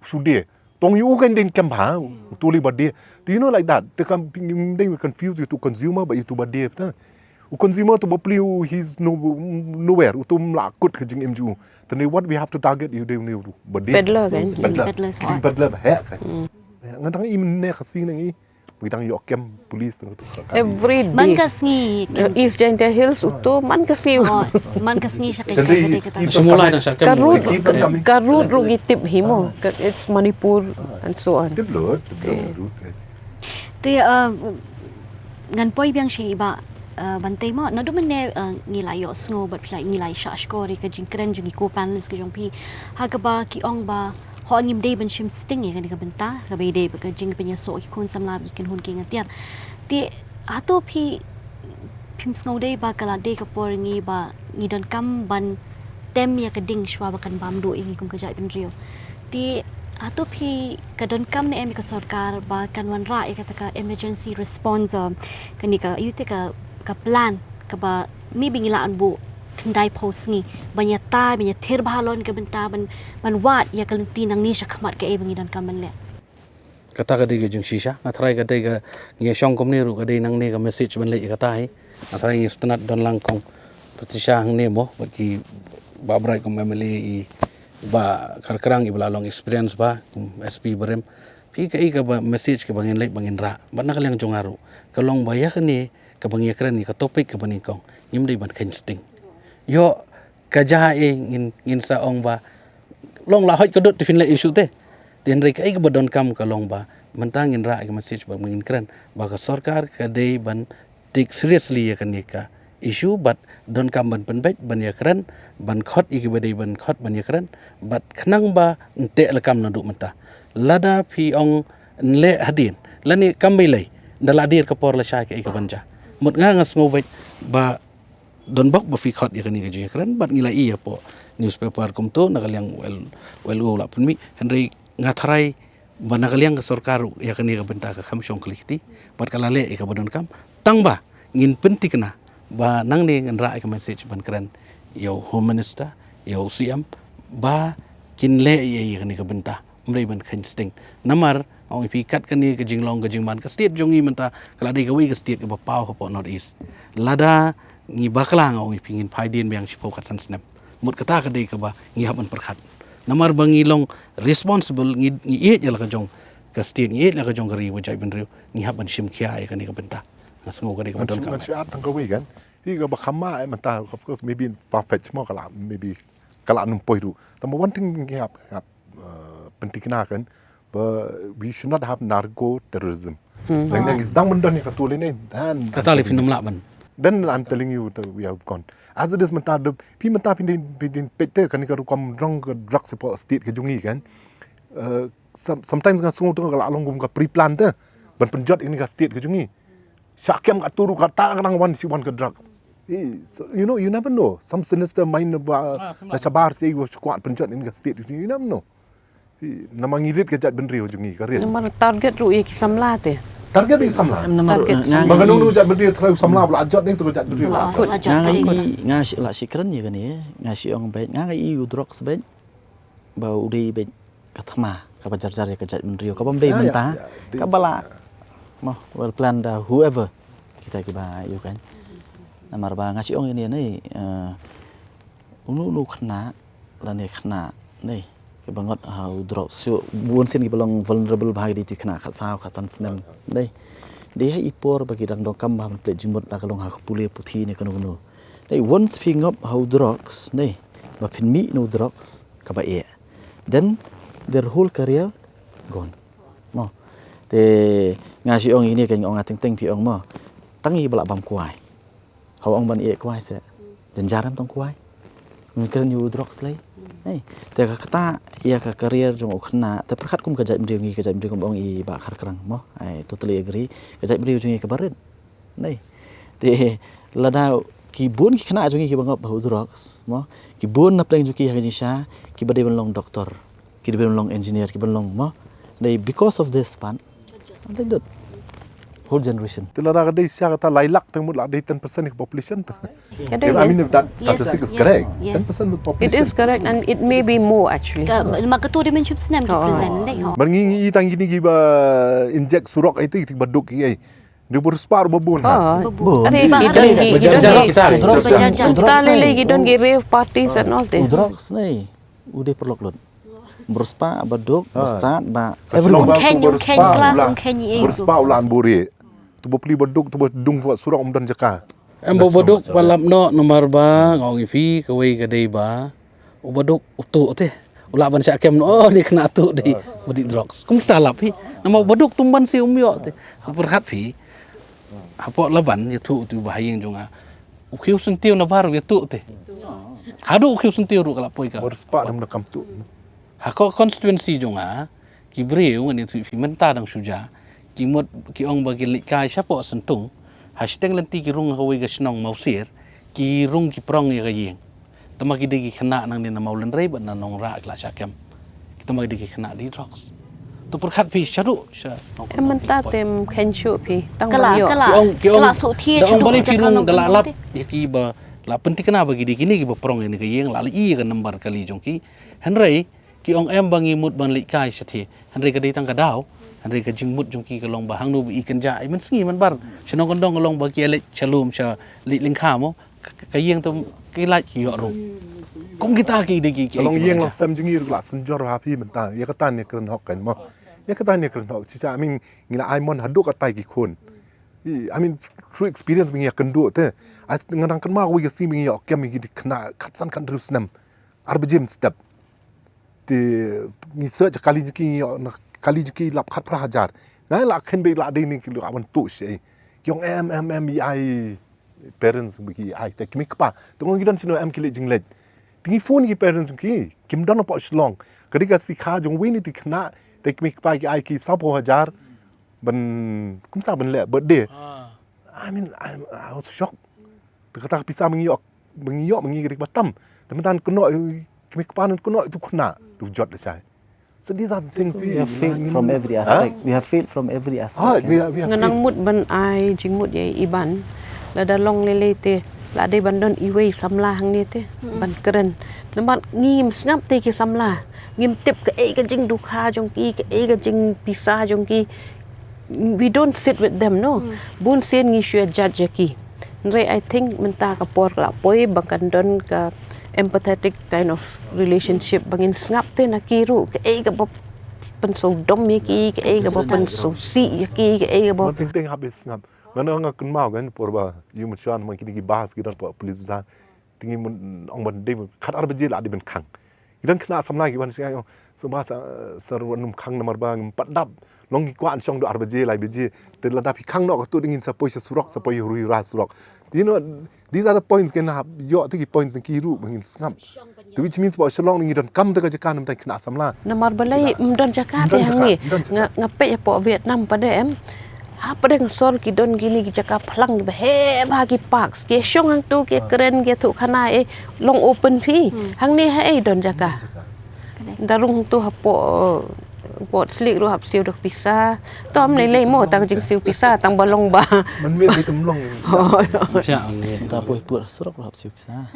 Shude tong yu kan ding kem ha tu li bade. Do you know like that? Te kam ding we confuse you to consumer but you to bade ta. U consumer to bapli u he's no nowhere u tum la kut ka jing M G U. Tani what we have to target you do ni bade. Peddler kan. Peddler. Peddler. Peddler he kan. Ngadang i ne khasi nang i. Bidang yok kem police tang tu. Every day. Man ka sngi kem. East Jaintia Hills uto man ka sngi. Oh, man ka sngi sha ka sha ka ka. Shimulai tang sha kem. Ka route ka route ru ngi tip hi mo. It's Manipur and so on. Tip lut, tip lut. Te uh, ngan poi biang shi ba uh, ban te mo. Nadu mene uh, ngi la yok sngo but like ngi la shah shkori ka jingkren jong ngi ko panelist ka jong phi. Ha ka ba ki ong ba Ho ngim dei ban shim sting ïa kane ka bynta kaba ïadei bad ka jingpynïasoh ki khun samla bad ki kynhun ki ngatiar. Te hato phi phim sngew dei ba ka la dei ka por ngi ba ngi donkam ban tem ïa ka ding shuwa ba kan bam duh ïa ngi kum ka jaitbynriew. Te hato phi ka donkam ne em ïa ka sorkar ba kan wanrah ïa kata ka emergency response kane ka ïa te ka plan kaba maybe ngi lah ban buh khyndai phew sngi ban ïatai ban ïathir bha halor kane ka bynta ban ban wad ïa ka lynti nangne shakhmat kaei ba ngi donkam ban leh. Kata ka dei ka jingshisha, nga tharai ka dei ka ngi shong kumne ruh ka dei nangne ka message ban leh ïa kata hi. Nga tharai ngi sngewtynnat don lang kong Patricia hangne mo bad ki Bah Bright kum M L A i Bah Kharkrang iba la long experience ba kum S P barim. Phi kaei kaba message kaba ngin leit ba ngin rah bad na ka liang jong nga ruh ka long ba ïa kane kaba ngi ïakren ïa ka topic kaba nyngkong ngim dei ban kheiñ sting. Ïoh ka jia eh ngin ngin sa ong ba long la hoit ka dot te phin leh issue te. Te hynrei kaei kaba donkam ka long ba mynta ngin rah ïa ka message ba ngin kren ba ka sorkar ka dei ban take seriously ïa kane ka issue bad donkam ban pynbeit ban ïakren ban khot ïa kiba dei ban khot ban ïakren bad khnang ba nteh lakam naduh mynta. Lada phi ong nleh hadien lane kam bei lei da la dier ka por la shai kaei kaban jia. Mut nga nga sngew beit ba don bok ba phi khot ïa kane ka jingïakren bad ngi la ïohi hapoh newspaper kumto na ka liang wel wel u la pynmih hynrei nga tharai ba na ka liang ka sorkar ruh ïa kane ka bynta ka kham shong khlei kti bad ka la leh ïa kaba donkam tang ba ngin pynthikna ba nangne ngin rah ïa ka message ban kren ïa u Home Minister ïa u C M ba kin leh ïa ïa kane ka bynta. Ym dei ban kheiñ sting namar ong ïa phi kat kane ka jinglong ka jingman ka state jong ngi mynta ka la dei kawei ka state kaba paw hapoh North East. Lada ngi bakla nga ong ïa phi ngin phai dien biang shiphew khatsan snem. Mut kata ka dei kaba ngi hap ban pyrkhat. Namar ba ngi long responsible ngi ngi ïeit ïa la ka jong ka state ngi ïeit la ka jong ka ri ba jaitbynriew ngi hap ban shim khia ïa kane ka bynta. Nga sngew ka dei kaba donkam. Ngan shu add tang kawei kan. Hi kaba kham ma eh mynta of course maybe far fetch mo ka la maybe ka la num poi ruh. Tang ba one thing ngi hap hap uh, pynthikna kan ba we should not have narco terrorism. Lang nang is dang mendon ka tu le ne dan kata le phin lam lah ban. Then I'm telling you that we have gone as it is mynta de phi mynta phin din phin din pete kan ka rukom drong ka drug support state ka jong ngi kan. Uh, some, sometimes nga sngew tu ka la long kum ka pre plan te ban pynjot ini ka state ka jong ngi. Sha kem ka turu ka ta ka nang wan si wan ka drugs. Te, so, you know, you never know. Some sinister mind ba na shabar se wa shukwat pynjot in ka state, you never know. Te, namar ngi rit ka jaitbynriew jong ngi ka rit. Namar target ruh ïa ki samla te. Target ïa ki samla. Namar, target eh, nga, samla. Ba ka nongnu jaitbynriew trai samla ba la jot ne tu ka jaitbynriew. Ba la kut. Nga, nga, nga, nga shi-, la shikren ïa kane, nga shi ong beit, nga, nga i u drugs beit. Ba u dei beit ka thma kaba jarjar ïa ka jaitbynriew kaba ym dei mynta, kaba la, mo, well planned da whoever, kita kiba ïoh kan. Namar ba nga shu ong ïa ne, eh, unu unu khynnah lane khynnah ne kiba ngot ha u drok, shu bun sien kiba long vulnerable bha ki dei tu khynnah khatsaw khatsan snem ne. Dei ha i por ba ki dang donkam bha ban pynleit jingmut la ka long ha ka pule puthi ne kano kano. Dei once phi ngop ha u drugs ne, ba phin mih na u drugs kaba eh, then their whole career gone. Mo. Te nga shu ong ine, ka ong nga teng teng phi ong mo. Tang i ba lah bam kwai. Hawa ong ban eh kwai se. Jynjar em tong kwai. Ngi kren ïa u drugs lei. Hei. Te ka kata ïa ka career jong u khynnah. Te pyrkhat kum ka jaitbynriew ngi, ka jaitbynriew kum ong i Bah Kharkrang mo. I totally agree. Ka jaitbynriew jong ngi kaba rit. Nei. Te lada ki bun ki khynnah jong ngi kiba ngop ha u drugs mo, ki bun na pdeng jong ki ha ka jingshisha, kiba dei ban long doktor, kiba dei ban long engineer, kiba long mo. Nei, because of this pan, they did. Whole generation. Te lada ka dei shisha kata lai lak teng mut la dei ten percent ka population tu. Ka dei. I mean, if that statistic is correct, ten percent of the population. It is correct and it may be more actually. Ka, ma ka tu dimension snem ki present dei ho. Mar ngi ngi i tang kine kiba inject surok ai ti, kiba duk ki ai. Dei bor spar ba bun ha. Bun. Are ki don ki, ki don ki. Kita lele ki don ki rave parties and all te. U drugs nei, u dei paralok lut. Bor spar ba duk, ba stad ba everyone. Ken ken class ken i. Bor spar u lan buri. Tu ba pli ba duk, tu ba dung ba surok um don jaka. Em ba ba duk ba lap noh namar ba nga ong ïa phi kawei ka dei ba u ba duk u tuh te. U lah ban shah kem noh, oh, ni khynnah tuh dei. Ba dih drugs. Kum kita lap hi. Namar u ba duk tum ban si um ïoh te. Ka pyrkhat phi. Hapoh Laban ïathuh u tu ba ha ïing jong nga. U khiew syntiew na bar ïathuh te. Haduh u khiew syntiew ruh ka la poi ka. Bor spah dam na kam tuh. Ha ko constituency jong nga. Ki briew ngan ïathuh phi mynta dang shu ja. Ki mut ki ong ba ki leit kai shapoh Syntung. Ha shiteng lynti ki rung ha kawei ka shnong Mawsir. Ki rung ki prong ïa ka ïing. Tama ki dei ki khynnah nangne na Mawlynrei bad na Nongrah ki la shah kem. Ki tama ki dei ki khynnah dih drugs. To pyrkhat phi shaduh sha. Em mynta te ym kheiñ shuh phi. Tang ba ïoh. Kala, kala. Ki ong, ki ong. Kala suh thied shaduh. Da ong balei phi rung da la lap ïa ki ba la pynthikna ba ki dei kine kiba prong ïa kane ka ïing, la ïohi ïa ka number kali jong ki. Hynrei ki ong em ba ngi mut ban leit kai shathie. Hynrei ka dei tang ka daw. Hynrei ka jingmut jong ki ka long ba hangno ba i kynja i mynsngi mynbar. Sha nongkyndong ka long ba ki ïa leit sha lum sha leit lyngkha mo. Ka, ka, ka ïing tu ki lait ki ïoh rung. Kum kita ki dei ki, ki, ka long ki ïing la sem jong ngi ruh la synjor ha phi mynta. Ïa kata ne kren hok kan mo. Ïa kata ne kren hok. Shisha, I mean, ngi la ai mon haduh katai ki khun. I, I mean, through experience ba ngi ïa kynduh te. Ai, nga dang kynmaw kawei ka sngi ba ngi ïoh kem ïa ki dei khynnah khatsan khathynriew snem. Ar baje mynstep. Te ngi search kali jong ki, ngi ïoh na kali jong ki lap khatphra hajar. Nga la khein beit la dei ne ki la wan tuh sha. Ki ong em, em, em, i ai parents ba ki ai te ki mei kpa. Te nga ong ki don shano em ki leit jingleit. Te ngi phone ki parents jong ki, kim don hapoh Shillong. Ka dei ka sngi kha jong uwei na ki khynnah, te ki mei kpa ki ai ki sawphew hajar. Ban, kumta ban leh birthday. I mean, I, I was shocked. Te kata ka pisa ba ngi ïoh, ba ngi ïoh, ba ngi ïoh ka dei kaba tam. Te mynta ngan kynnoh, ki mei kpa ngan kynnoh ïa utu u khynnah. Utu u jot lashai. So these are the things we, we have failed from every aspect. We have failed from every aspect. Nga nang mut ban ai jingmut ïa i Ban. Lada long lei lei te, la dei ban don iwei samla hangne te ban kren. Namar ngim sngap te ki samla. Ngim tip kaei ka jingdukha jong ki, kaei ka jingpisa jong ki. We don't sit with them, no. Bun sien ngi shu judge ïa ki. Hynrei I think mynta ka por ka la poi ba kan don ka empathetic kind of relationship ba ngin sngap te na ki ruh, kaei kaba pynsngewdom ïa ki, kaei kaba pynsngewsih ïa ki, kaei kaba. Teng teng hap sngap. Nga, nga kynmaw kan por ba ïa u mynshuwa man kine ki bas ki don hapoh police bazar. Te ngi ong ban dei khatar baje la dei ban khang. Ki don khynnah samla ki wan sha nga, ong sngewbha sa, sa ruh nym khang namar ba ngim pat dap. Long ki kwah shong haduh ar baje lai baje. Te lada phi khang noh katto dei ngin sa poi sha surok, sa poi ïa u roi ïa u ra surok. You know, these are the points, kan hap ïoh te ki points na ki ruh ba ngin sngap. Te which means ba Shillong ngi donkam te ka jaka namar khynnah samla. Namar balei ym don jaka te hangne. Nga, nga peit hapoh Vietnam pat em. Hapdeng sor ki don kine ki jaka phlang kiba heh bha, ki parks, ki shong hangtu, ki kren, ki thuh khana, eh, long open field. Hangne haei don jaka? Da rung hangtu hapoh, eh, port slick ruh hap siew da pisa. Tom lei lei mo tang jingsiew pisa tang ba long ba. Man mih beit ym long. Sha, ngi ta poi pur surok ruh hap siew pisa.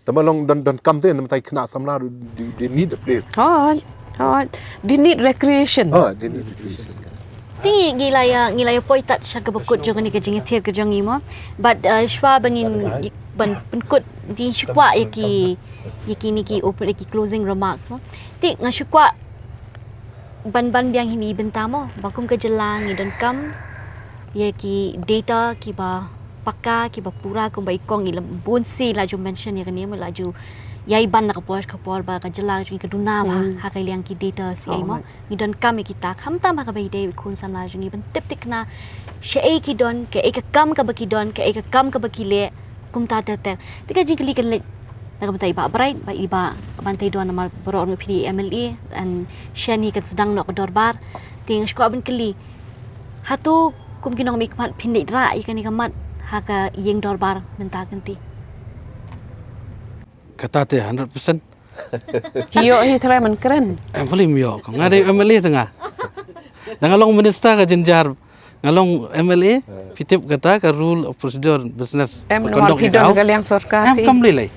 Tama long don, don kam te, namar ta ki khynnah samla ruh, they, they need a place. Hooid, hooid. They need recreation. Ha, they need recreation. Te ngi la ïa, ngi la ïa poi tad sha kaba kut jong kane ka jingïathir ka jong ngi mo. Bad, uh, shuwa ba ngin ban pynkut, te shu kwah ïa ki, ïa kine ki open, ïa ki closing remarks mo. Te nga shu kwah ban, ban biang hi na i bynta mo, ba kum ka jylla ngi donkam ïa ki data kiba paka, kiba pura, kumba i kong i la bun sien la ju mention ïa kane mo, la ju ïai ban na ka por ka por ba ka jylla jong ngi ka duna bha ha ka liang ki data shisha mo. Ngi donkam ïa kita, khamtam ha kaba ïadei bad ki khun samla jong ngi, ban tip thikna shaei ki don, kaei ka kam kaba ki don, kaei ka kam kaba ki leh, kumta ter ter. Te ka jingkylli kan leit na ka bynta i Bah Bright bad i Bah Banteidon, namar baroh ruh phi dei M L A, and shen hi kan sdang noh ka dorbar. Te nga shu kwah ban kylli, hato kum ki nongmihkhmat phin leit rah ïa kane ka mat ha ka ïing dorbar mynta kynti? Kata te hundred percent. Phi ïoh hi trai man kren. Em, balei ym ïoh, nga dei M L A te nga. Da nga long minister ka jynjar, nga long M L A, phi tip kata ka rule of procedure business. Em, conduct namar phi don ka liang sorkar. Em, phi kam lei lei.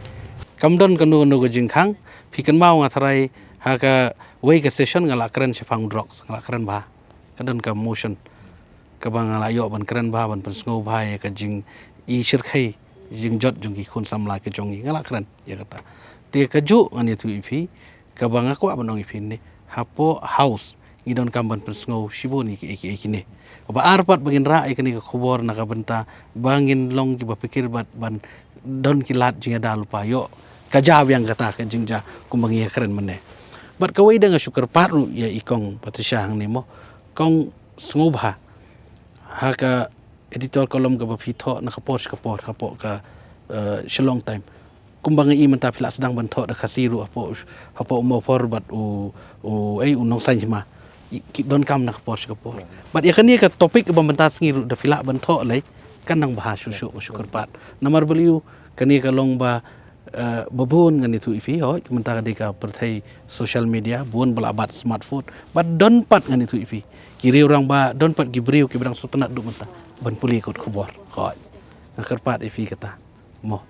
Kam don kano kano ka jingkhang, phi kynmaw nga trai ha kawei ka session nga la kren shaphang drugs, nga la kren bha. Ka don ka motion kaba nga la ïoh ban kren bha, ban pynsngewbha ïa ka jing i shyrkhei jingjot jong ki khun samla ki jong ngi, nga la kren ïa kata. Te kajuh ngan ïathuh ïa phi, kaba nga kwah ban ong ïa phi ne, hapoh House ngi donkam ban pynsngew shibun ïa ki, ïa ki, ïa kine. Kaba ar pat ba ngin rah ïa kane ka khubor na ka bynta ba ngin long kiba pyrkhat bad ban don ki lad jingïada lypa, ïoh ka ja biang kata ka jingjia kumba ngi ïa kren mynne. Bad kawei de nga shu kyrpad ruh ïa i kong Patricia hangne mo, kong sngewbha ha ka editor column kaba phi thoh na ka por sha ka por hapoh ka, eh, Shillong Times. Kumba nga i mynta phi la sdang ban thoh da Khasi ruh hapoh, hapoh u Mawphor bad u, u, eh, u Nongsaiñ Hima. I, ki donkam na ka por sha ka por. Bad ïa kane ka topic kaba mynta sngi ruh da phi lah ban thoh lei, kan nang bha shuh shuh, shu kyrpad. Namar balei u, kane ka long ba, eh, ba bun ngan ïathuh ïa phi, hooid, ka mynta ka dei ka pyrthei social media, bun ba la bat smartphone, bad don pat ngan ïathuh ïa phi, ki riew rangbah, don pat ki briew kiba dang sngewtynnad duh mynta ban pule kot khubor, hooid. Nga kyrpad ïa phi kata mo.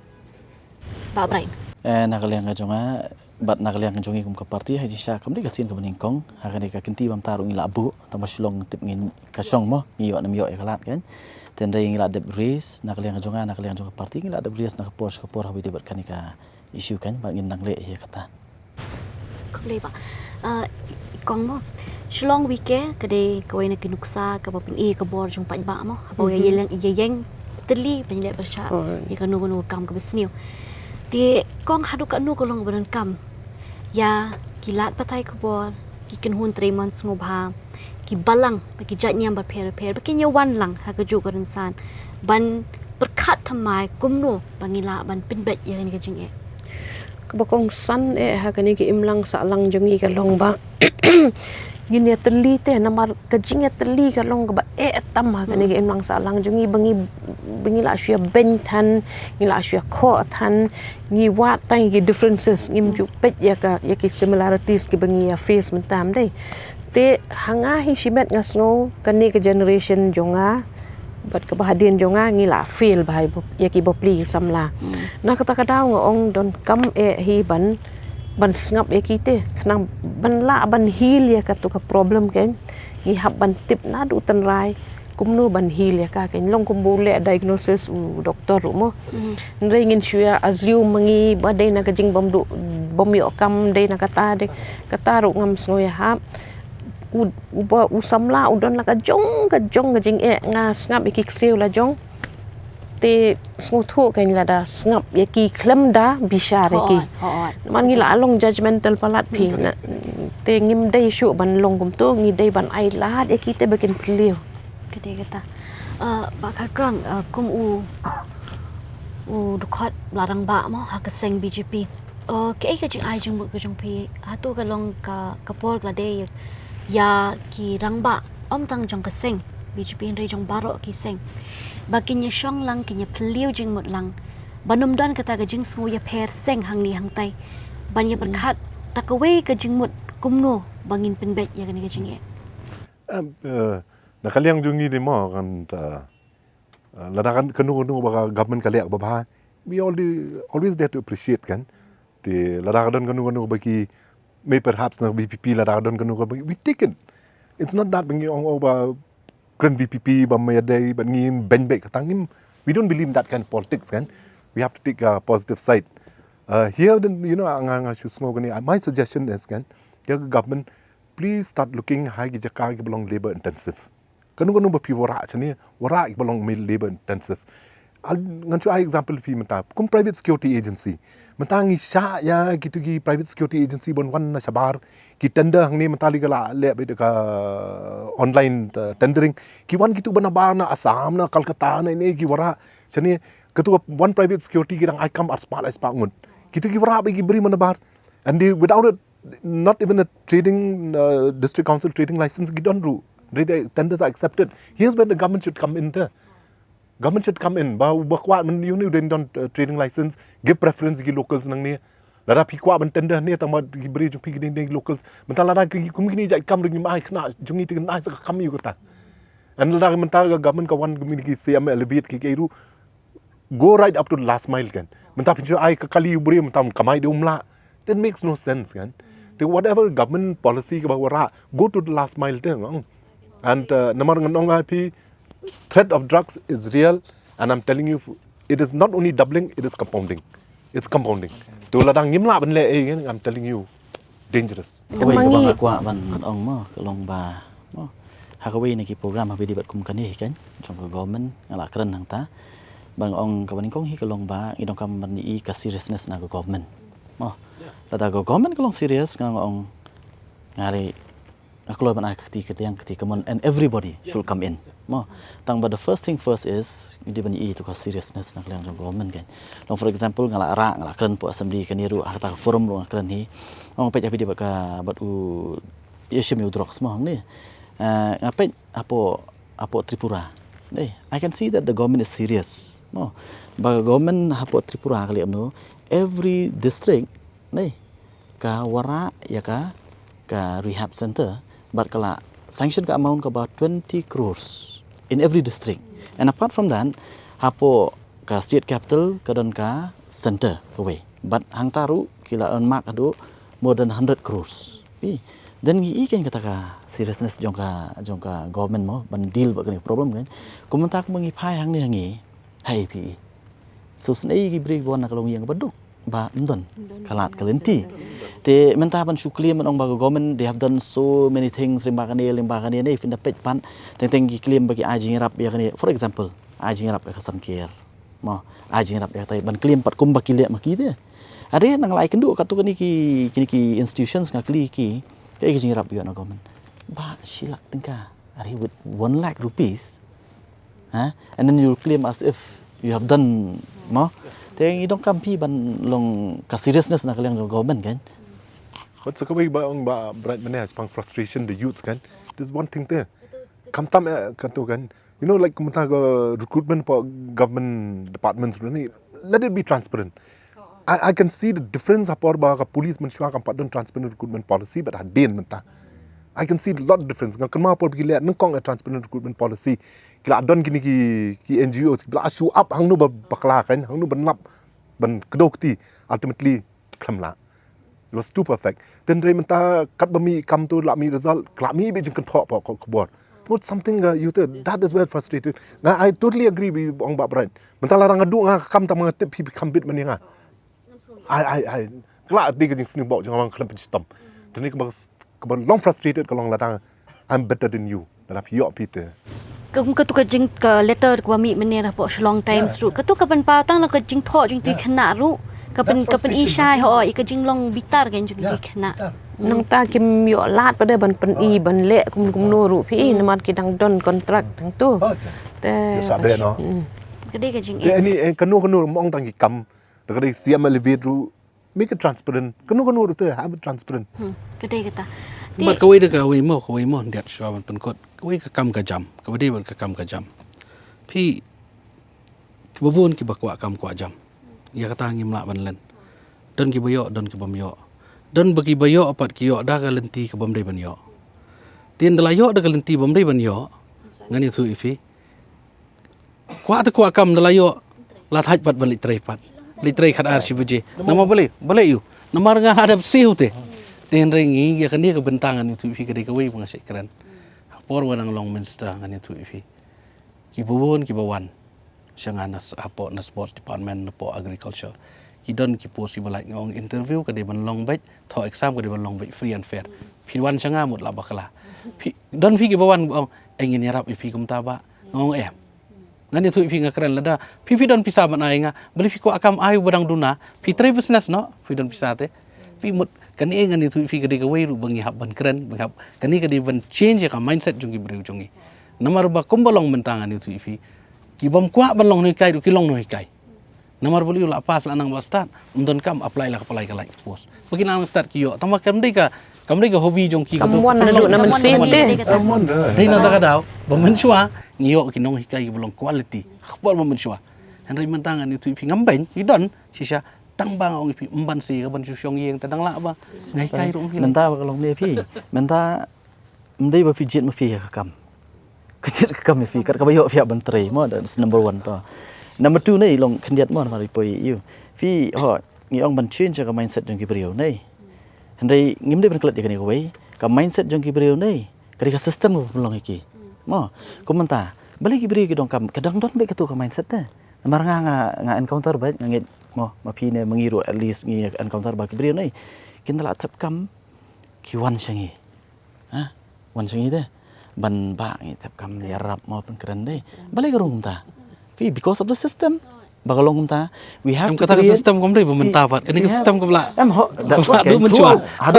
Bah Bright. Eh, na ka liang ka jong nga, bad na ka liang ka jong ngi kum ka party, ha jingshisha kam dei ka sien kaba nyngkong ha kane ka kynti, ba mynta ruh ngi la buh, tang ba Shillong tip ngin ka shong mo, ngi ïoh ne ym ïoh ïa ka lad kan. Te hynrei ngi la dep raise na ka liang ka jong nga, na ka liang jong ka party ngi la dep raise na ka por sha ka por haba ïadei bad kane ka issue kan, bad ngin nang leh ïa kata. Khublei Bah. Ah, i kong mo, Shillong Week ka dei kawei na ki nuksa kaba pyni ka bor jong paidbah mo, haba ïa ïeng, ïa ïeng tylli ban leh pyrshah ïa kano kano ka kam kaba sniew. Te kong, haduh katno ka long kaba donkam ïa ki lad pathai khubor, ki kynhun trei mon sngewbha, ki balang bad ki jait niam bapher bapher ba kin ïa wan lang ha kajuh ka rynsan ban pyrkhat thymmai kumno ba ngin lah ban pynbeit ïa kane ka jingeh? Kaba kongsan eh ha kane ka imlang sahlang jong ngi ka long ba ngin ïatylli te, namar ka jingïatylli ka long kaba eh tam ha kane ka imlang sahlang jong ngi, ba ngi, ba ngi la shu ïa beiñ than, ngi la shu ïa khoh than, ngi wad tang ïa ki differences, ngim ju peit ïa ka, ïa ki similarities kiba ngi ïa face mynta, ym dei? Te ha nga hi shimet nga sngew kane ka generation jong nga bad kaba hadien jong nga ngi la fail bha ïa ki bapli ki samla. Na kata ka daw nga ong donkam eh hi ban, ban sngap ïa ki te, khnang ban lah ban heal ïa katu ka problem kan. Ngi hap ban tip naduh tynrai kumno ban heal ïa ka kan, long kumba u leh diagnosis u doktor ruh mo. Hynrei ngin shu ïa assume ma ngi ba dei na ka jingbymduh, bym ïoh kam, dei na kata, dei kata ruh, ngam sngew ïahap. U, uba u samla u don la ka jong ka jong ka jingeh, nga sngap ïa ki ksiew la jong. Te sngewthuh kan lada sngap ïa ki khlem da bishar ïa ki. Hooid, hooid. Man ngi la long judgmental palat phi. Te ngim dei shuh ban long kumtu, ngi dei ban ai lad ïa ki te ba kin pyrliew. Ka dei kata. Ah, Bah Kharkrang, ah, kum u, u dkhot ba la rangbah mo ha ka seng B J P. Ah, kaei ka jingai jingmut ka jong phi, hato ka long ka, ka por ka la dei ïa ki rangbah, ym tang jong ka seng, B J P hynrei jong baroh ki seng ba kin ïa shong lang, kin ïa phylliew jingmut lang, ban ym don kata ka jingsngew ïapher seng hangne hangtai, ban ïa pyrkhat ta kawei ka jingmut kumno ba ngin pynbeit ïa kane ka jingeh. Em, eh, na ka liang jong ngi de mo kan ta, eh, lada kan kano kano ba ka government ka leh ba bha, we all the, always there to appreciate kan. Te lada ka don kano kano ba ki, may perhaps na V P P lada ka don kano kano ba we take it. It's not that ba ngi ong oh ba kren V P P ba maya dei ba ngi beng bek ka tang ngim. We don't believe in that kind of politics kan. We have to take a positive side. Uh, here then, you know, nga nga shu sngew kane, my suggestion is kan, ya government, please start looking ha ki jaka ki ba long labor intensive. Kano kano ba phi wanrah shane, wanrah ki ba long labor intensive. Al, ngan shu ai example phi mynta kum private security agency. Mynta ngi shah ïa kitu ki private security agency ban wan na shabar, ki tender hangne mynta li ka la leh beit ka online, uh, tendering. Ki wan kitu ba na bar, na Assam, na Kolkata, na ine ki wanrah shane, katu ka one private security ki dang ai kam arspah laispah ngut. Kitu ki wanrah beit ki briew mynta bar. And they, without it, not even a trading, uh, district council trading license ki don ruh. They, they, tenders are accepted. Here's where the government should come in there. Government should come in. Ba, ba kwah mynta, you know, they don't, uh, trading license, give preference ki locals nangne. Lada phi kwah ban tender ne, tang ba ki briew jong phi ki dei, dei locals. Mynta lada ki, kum kine jait kam ruh ngim ai khynnah jong ngi te, ngin ai sa ka kam ïa kata. And lada mynta ka government ka wan kum kine ki C M Alleviate ki, ki ruh, go right up to the last mile kan. Mynta phi shu ai ka kali u briew mynta ka mai de um lah. That makes no sense kan. Te whatever government policy ka ba wanrah, go to the last mile te, nga ong. And, uh, namar ngan ong ha phi, threat of drugs is real, and I'm telling you, it is not only doubling, it is compounding. It's compounding. To lada ngim lah ban leh ei kan, I'm telling you, dangerous. Kawei kaba nga kwah ban ong mo, ka long ba mo, ha kawei na ki program ha ba ïadei bad kum kane kan, jong ka government, nga la kren hangta. Ba nga ong kaba nyngkong hi ka long ba ngi donkam ban ïohi ka seriousness na ka government. Mo, lada ka government ka long serious, nga ong nga ri, nga kloi ban ai ka kti ka tiang ka kti kamon, and everybody should come in. Mo, tang ba the first thing first is ngi dei ban ïohi to ka seriousness na ka liang jong government kan. Long for example nga la rah, nga la kren hapoh assembly kane ruh, ha kata ka forum ruh nga kren hi. Ong peit ha ba ïadei bad ka, bad u ïashim ïa u drugs mo hangne. Eh, nga peit hapoh, hapoh Tripura. Dei, I can see that the government is serious. Mo, ba ka government hapoh Tripura ka leh kumno, every district, dei, ka wanrah ïa ka, ka rehab center, bad ka la sanction ka amount kaba twenty crores in every district. And apart from that, hapoh ka state capital ka don ka center kawei. Bad hangta ruh ki la earmark haduh more than hundred crores. Phi, then ngi ïohi kan kata ka seriousness jong ka, jong ka government mo, ban deal bad kane ka problem kan. Kum mynta kum ngi phai hangne hangne, hai phi. So sngewsih ki briew ba wan na ka longïing ba duk ba ym don ka lad ka lynti. Te mynta ban shu claim ban ong ba ka government, they have done so many things lyngba kane, lyngba kane ne, phin da peit pat teng teng ki claim ba ki ai jingïarap ïa kane. For example, ai jingïarap ïa ka Sankir. Mo, ai jingïarap ïa kata ban claim pat kum ba ki leh ma ki te. Are nang lai kynduh katto katne ki, kine ki institutions nga kylli ki, kaei ka jingïarap ïoh na government? Ba shi lak tyngka. Are with one lakh rupees? Ha? And then you claim as if you have done, mo? Te ngi donkam phi ban long ka seriousness na ka liang jong government kan. Hot sa kawei ba ong Bah Bright mynne, spang frustration the youth kan. There's one thing there. Khamtam, eh, katto kan. You know, like mynta ka recruitment for government departments ruh ne, let it be transparent. I, I can see the difference ha por ba ka police mynshuwa kam pat don transparent recruitment policy, but hadien mynta I can see a lot of difference. Nga kynmaw por ba ki leh nyngkong a transparent recruitment policy, ki la don kine ki, ki N G Os ki la show up hangno ba bakla kan, hangno ban lap ban kdew kti, ultimately khlem lah. It was too perfect. Te hynrei mynta katba mih kam to, la mih result, ka la mih beit jingkynthoh hapoh ka khubor. Put something, uh, you tell, that is where frustrated. Nga, I totally agree with ong Bah Bright. Mynta lada nga duh nga kam, tang ma nga tip phi, phi kham bit mane nga. Ai, ai, ai. Ka la dei ka jingsngew bok jong nga, nga khlem pynshitom. Te hynrei kaba, kaba long frustrated ka long lada I'm better than you. Lada phi ïoh phi te. Ka, katu ka jing, ka letter kaba mih mynne hapoh Shillong Times ruh. Katu ka pynpaw tang na ka jingthoh jong ki khynnah ruh. Ka pyn, ka pyni shai, ho, ïa ka jinglong bitar ka jong ki khynnah. Nangta kim ïoh lad pat de ban pyni, ban leh kumno kumno ruh phi, namar ki dang don contract hangtu. Te, ka dei ka jing, eh, kano kano, ym ong tang ki kam. Da ka dei C M Alleviate ruh, make it transparent. Kano kano ruh te, have it transparent. Hmm, ka dei kata. Bad kawei da kawei mo, kawei mo, hyndiat shuwa ban pynkut. Kawei ka kam ka jam, kaba dei bad ka kam ka jam. Phi, kiba bun kiba kwah kam kwah jam. Ïa kata ngim lah ban len. Don kiba ïoh, don kibym ïoh. Don ba kiba ïoh pat ki ïoh da ka lynti kabym dei ban ïoh. Te ynda la ïoh da ka lynti bym dei ban ïoh, ngan ïathuh ïa phi, kwah te kwah kam, ynda la ïoh, la thait pat ban leit trei pat. Leit trei khatar shi baje. Namar balei, balei ïoh? Namar nga la dep siew te. Te hynrei ngi ïa kane ka bynta ngan ïathuh ïa phi, ka dei kawei ba nga shait kren. Ha por ba dang long minister ngan ïathuh ïa phi, kiba bun kiba wan sha nga na s-, hapoh na sports department, na poh agriculture, ki don ki post kiba lait, nga ong interview ka dei ban long beit, thoh exam ka dei ban long beit, free and fair. Phi wan sha nga mut lah bakla. Phi, don phi kiba wan ba ong, "Ei, ngin ïarap ïa phi kumta bah." Nga ong, "Em." Ngan ïathuh ïa phi, nga kren lada phi, phi don pisa ban ai nga, balei phi kwah kam? Ai ba dang duna, phi trei business noh, phi don pisa te. Phi mut, kane ngan ïathuh ïa phi, ka dei kawei ruh ba ngi hap ban kren, ba ngi hap, kane ka dei ban change ïa ka mindset jong ki briew jong ngi. Namar ba kumba long mynta ngan ïathuh ïa phi, kibym kwah ban long nonghikai ruh ki long nonghikai. Namar balei? U la pass, la nang ba start, ym don kam, apply la ka apply ka lait post. Ba ki nang start ki ïoh, tangba kam dei ka, kam dei ka hobby jong ki. Kam wan haduh na mynsiem te. Dei na kata ka daw ba mynshuwa ngi ïoh ki nonghikai kiba long quality ha ka por ba mynshuwa. Hynrei mynta ngan ïathuh ïa phi, ngam beiñ, ki don shisha, tangba nga ong ïa phi, ym ban siew, ka ban shu shong ïing te dang lah ba nga hikai ruh ong phi. Mynta ba ka long ne phi, mynta ym dei ba phi jied ma phi ïa ka kam. Ka jied ka kam ïa phi, kat kaba ïoh phi hap ban trei mo, that's number one to. Number two ne long khyndiat mo, namar i poi ïa u. Phi ho, ngi ong ban change ïa ka mindset jong ki briew ne. Hynrei ngim dei ban klet ïa kane kawei, ka mindset jong ki briew ne, ka dei ka system kaba pynlong ïa ki. Mo, kum mynta, balei ki briew ki donkam, ka dang don beit kato ka mindset te. Namar nga, nga, nga encounter beit, nga ngeit mo, ma phi ne ma ngi ruh, at least ngi encounter ba ki briew ne, kin da la thep kam ki wan sha ngi. Ha? Wan sha ngi te. Ban ba ngi thep kam ïarap mo, pynkren de. Balei ka rung kumta? Phi, because of the system. Ba ka long kumta. We have to create. Em, kata ka system kam dei ba mynta pat. Kane ka system ka ba la. Em, ho, that's what, haduh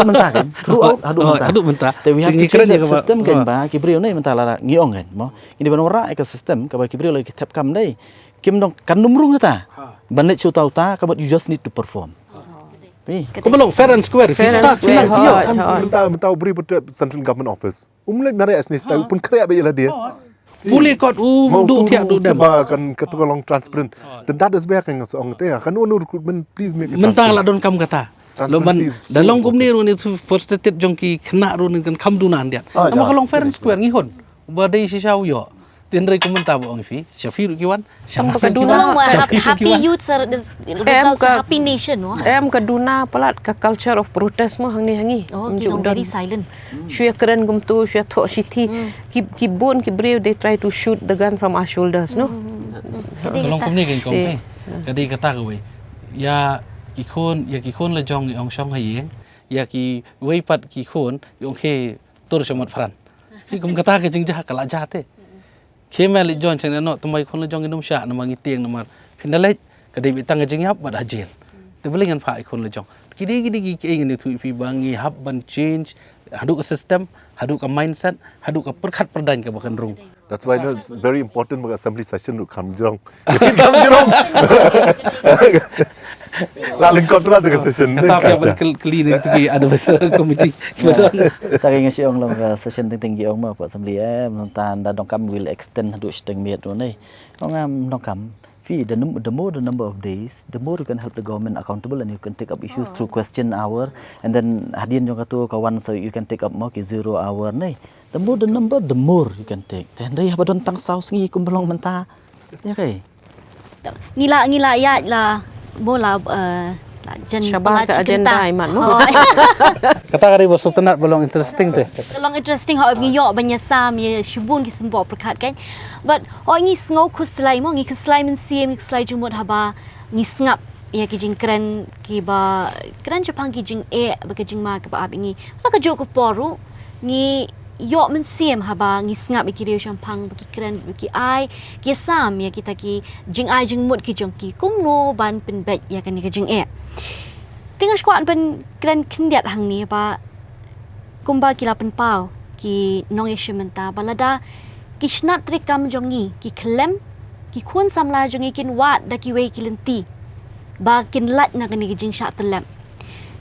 mynta kan. Throughout, haduh mynta. Te we have to change that system kan ba ki briew ne mynta la ngi ong kan mo. Ngi dei ban wanrah ïa ka system kaba ki briew la ki thep kam dei. Kim dong kan nym rung kata. Ban leit sha uta uta, ka mut you just need to perform. Phi. Kaba long fair and square. Fair and square. Mynta, mynta u briew ba treh central government office. Um leit mareh sne stai, u pynkhreh beit ïa lade. Pule kot u duh thiah duh dem. Ba kan, kato ka long transparent. Then that is where kan nga sa ong te, kan u recruitment, please make it transparent. Mynta la don kam kata. Transparency is so important. Da long kumne ruh ne, frustrated jong ki khynnah ruh ne kan kham duna hyndiat. Namar ka long fair and square, ngi hun. Ba dei shisha u ïoh. Te hynrei kum mynta ba ong ïa phi, sha phi ruh ki wan. Sha phi ruh ki wan. Happy youth are the results of happy nation, no? Em, ka duna palat ka culture of protest mo hangne ha ngi. Oh, ki dong very silent. Shu ïa kren kumto, shu ïa thoh shithi. Ki, ki bun ki briew, they try to shoot the gun from our shoulders, no? Ka long kumne kan kong te. Ka dei kata kawei. Ïa ki khun, ïa ki khun la jong ngi ong shong ha ïing. Ïa kiwei pat ki khun ngi ong khie tur sha mat phran. Phi, kum kata ka jingjia ka la jia te. Khie me leit join sha ngi noh, tang ba i khun la jong i nym shah namar ngi tieng namar phin da leit ka dei beit tang ka jingïap bad ha jail. Te balei ngan phah i khun la jong? Ki dei, ki dei ki, ki, ngan ïathuh ïa phi ba ngi hap ban change haduh ka system, haduh ka mindset, haduh ka pyrkhat pyrdaiñ kaba kan rung. That's why, no, it's very important ba ka assembly session ruh kham jrong. Kham jrong. La lyngkot la ka session. Kata ka ban kylli na ki advisory committee. Tang nga shu ong long ka session teng teng ki ong ma hapoh assembly, eh, mynta da donkam we'll extend haduh shiteng miet ruh ne. Ong ngam donkam. Phi, the num-, the more the number of days, the more you can help the government accountable and you can take up issues through question hour. And then hadien jong kato ka wan, so you can take up mo ki zero hour ne. The more the number, the more you can take. Te hynrei haba don tang saw sngi kum ba long mynta. Ïa kei. Ngi la, ngi la ïaid la, mo la, eh, la jan shabar ka agenda imat mo. Kata ka dei ba sngewtynnat ba long interesting te. Ka long interesting, haba ngi ïoh ban ïasam ïa shibun ki symboh pyrkhat kan. But hooid ngi sngew khuslai mo, ngi khuslai mynsiem, ngi khuslai jingmut haba ngi sngap ïa ki jingkren kiba kren shaphang ki jingeh bad ki jingma kiba ap ïa ngi. Na kajuh ka por ruh ngi ïoh mynsiem haba ngi sngap ïa ki riew shemphang ba ki kren, ba ki ai, ki sam ïa kita ki jingai jingmut ki jong ki kumno ban pynbeit ïa kane ka jingeh. Te nga sngewkwah ban kren khyndiat hangne ba kumba ki la pynpaw ki nongïashim bynta ba lada ki shnat treikam jong ngi, ki khyllem, ki khun samla jong ngi kin wad da kiwei ki lynti ba kin lait na kane ka jingshah tyllep.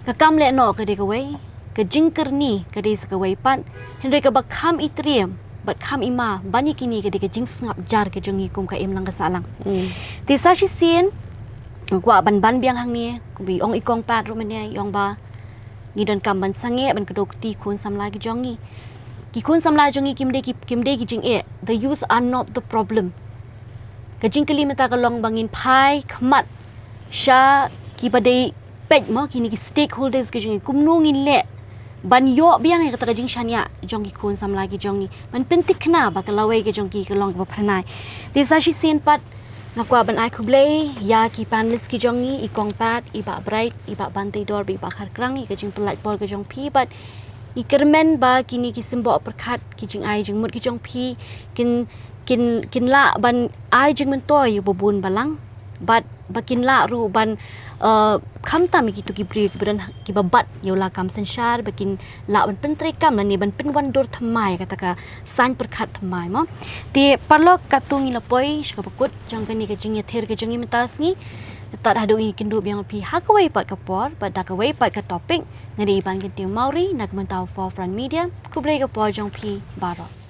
Ka kam lehnoh ka dei kawei, ka jingkyrni ka dei sa kawei pat, hynrei kaba kham i triem bad kham i ma ban ïa kine ka dei ka jingsngap jar ka jong ngi kum ka imlang ka sahlang. Te sa shisien nga kwah ban ban biang hangne, kumba i ong i Kong Pat ruh mynne, i ong ba ngi donkam ban sangeh ban kdew kti khun samla ki jong ngi. Ki khun samla jong ngi kim dei ki, kim dei ki jingeh. The youth are not the problem. Ka jingkylli mynta ka long ba ngin phai khmat sha kiba dei peit mo, kine ki stakeholders ki jong ngi, kumno ngin leh ban ïoh biang ïa kata ka jingshaniah jong ki khun samla ki jong ngi, ban pynthikna ba ka lawei ka jong ki ka long kaba phyrnai. Te sa shisien pat nga kwah ban ai khublei ïa ki panelist ki jong ngi, i Kong Pat, i Bah Bright, i Bah Banteidor, i Bah Kharkrang, ïa ka jingpyllait por ka jong phi, bad ngi kyrmen ba kine ki symboh pyrkhat, ki jingai jingmut ki jong phi kin, kin, kin lah ban ai jingmyntoi ïa uba bun balang, bad ba kin lah ruh ban, uh, khamtam ïa kito ki briew kiba don, kiba bat ïa u lakam synshar, ba kin lah ban pyntreikam lane ban pynwandur thymmai ïa kata ka saiñ pyrkhat thymmai mo. Te paralok, katto ngi la poi sha kaba kut jong kane ka jingïathir ka jong ngi mynta sngi. Tad haduh ngin kynduh biang phi ha kawei pat ka por bad da kawei pat ka topic, nga dei Ibankyntiew Mawrie na ka bynta u Forefront Media. Khublei ka por jong phi baroh.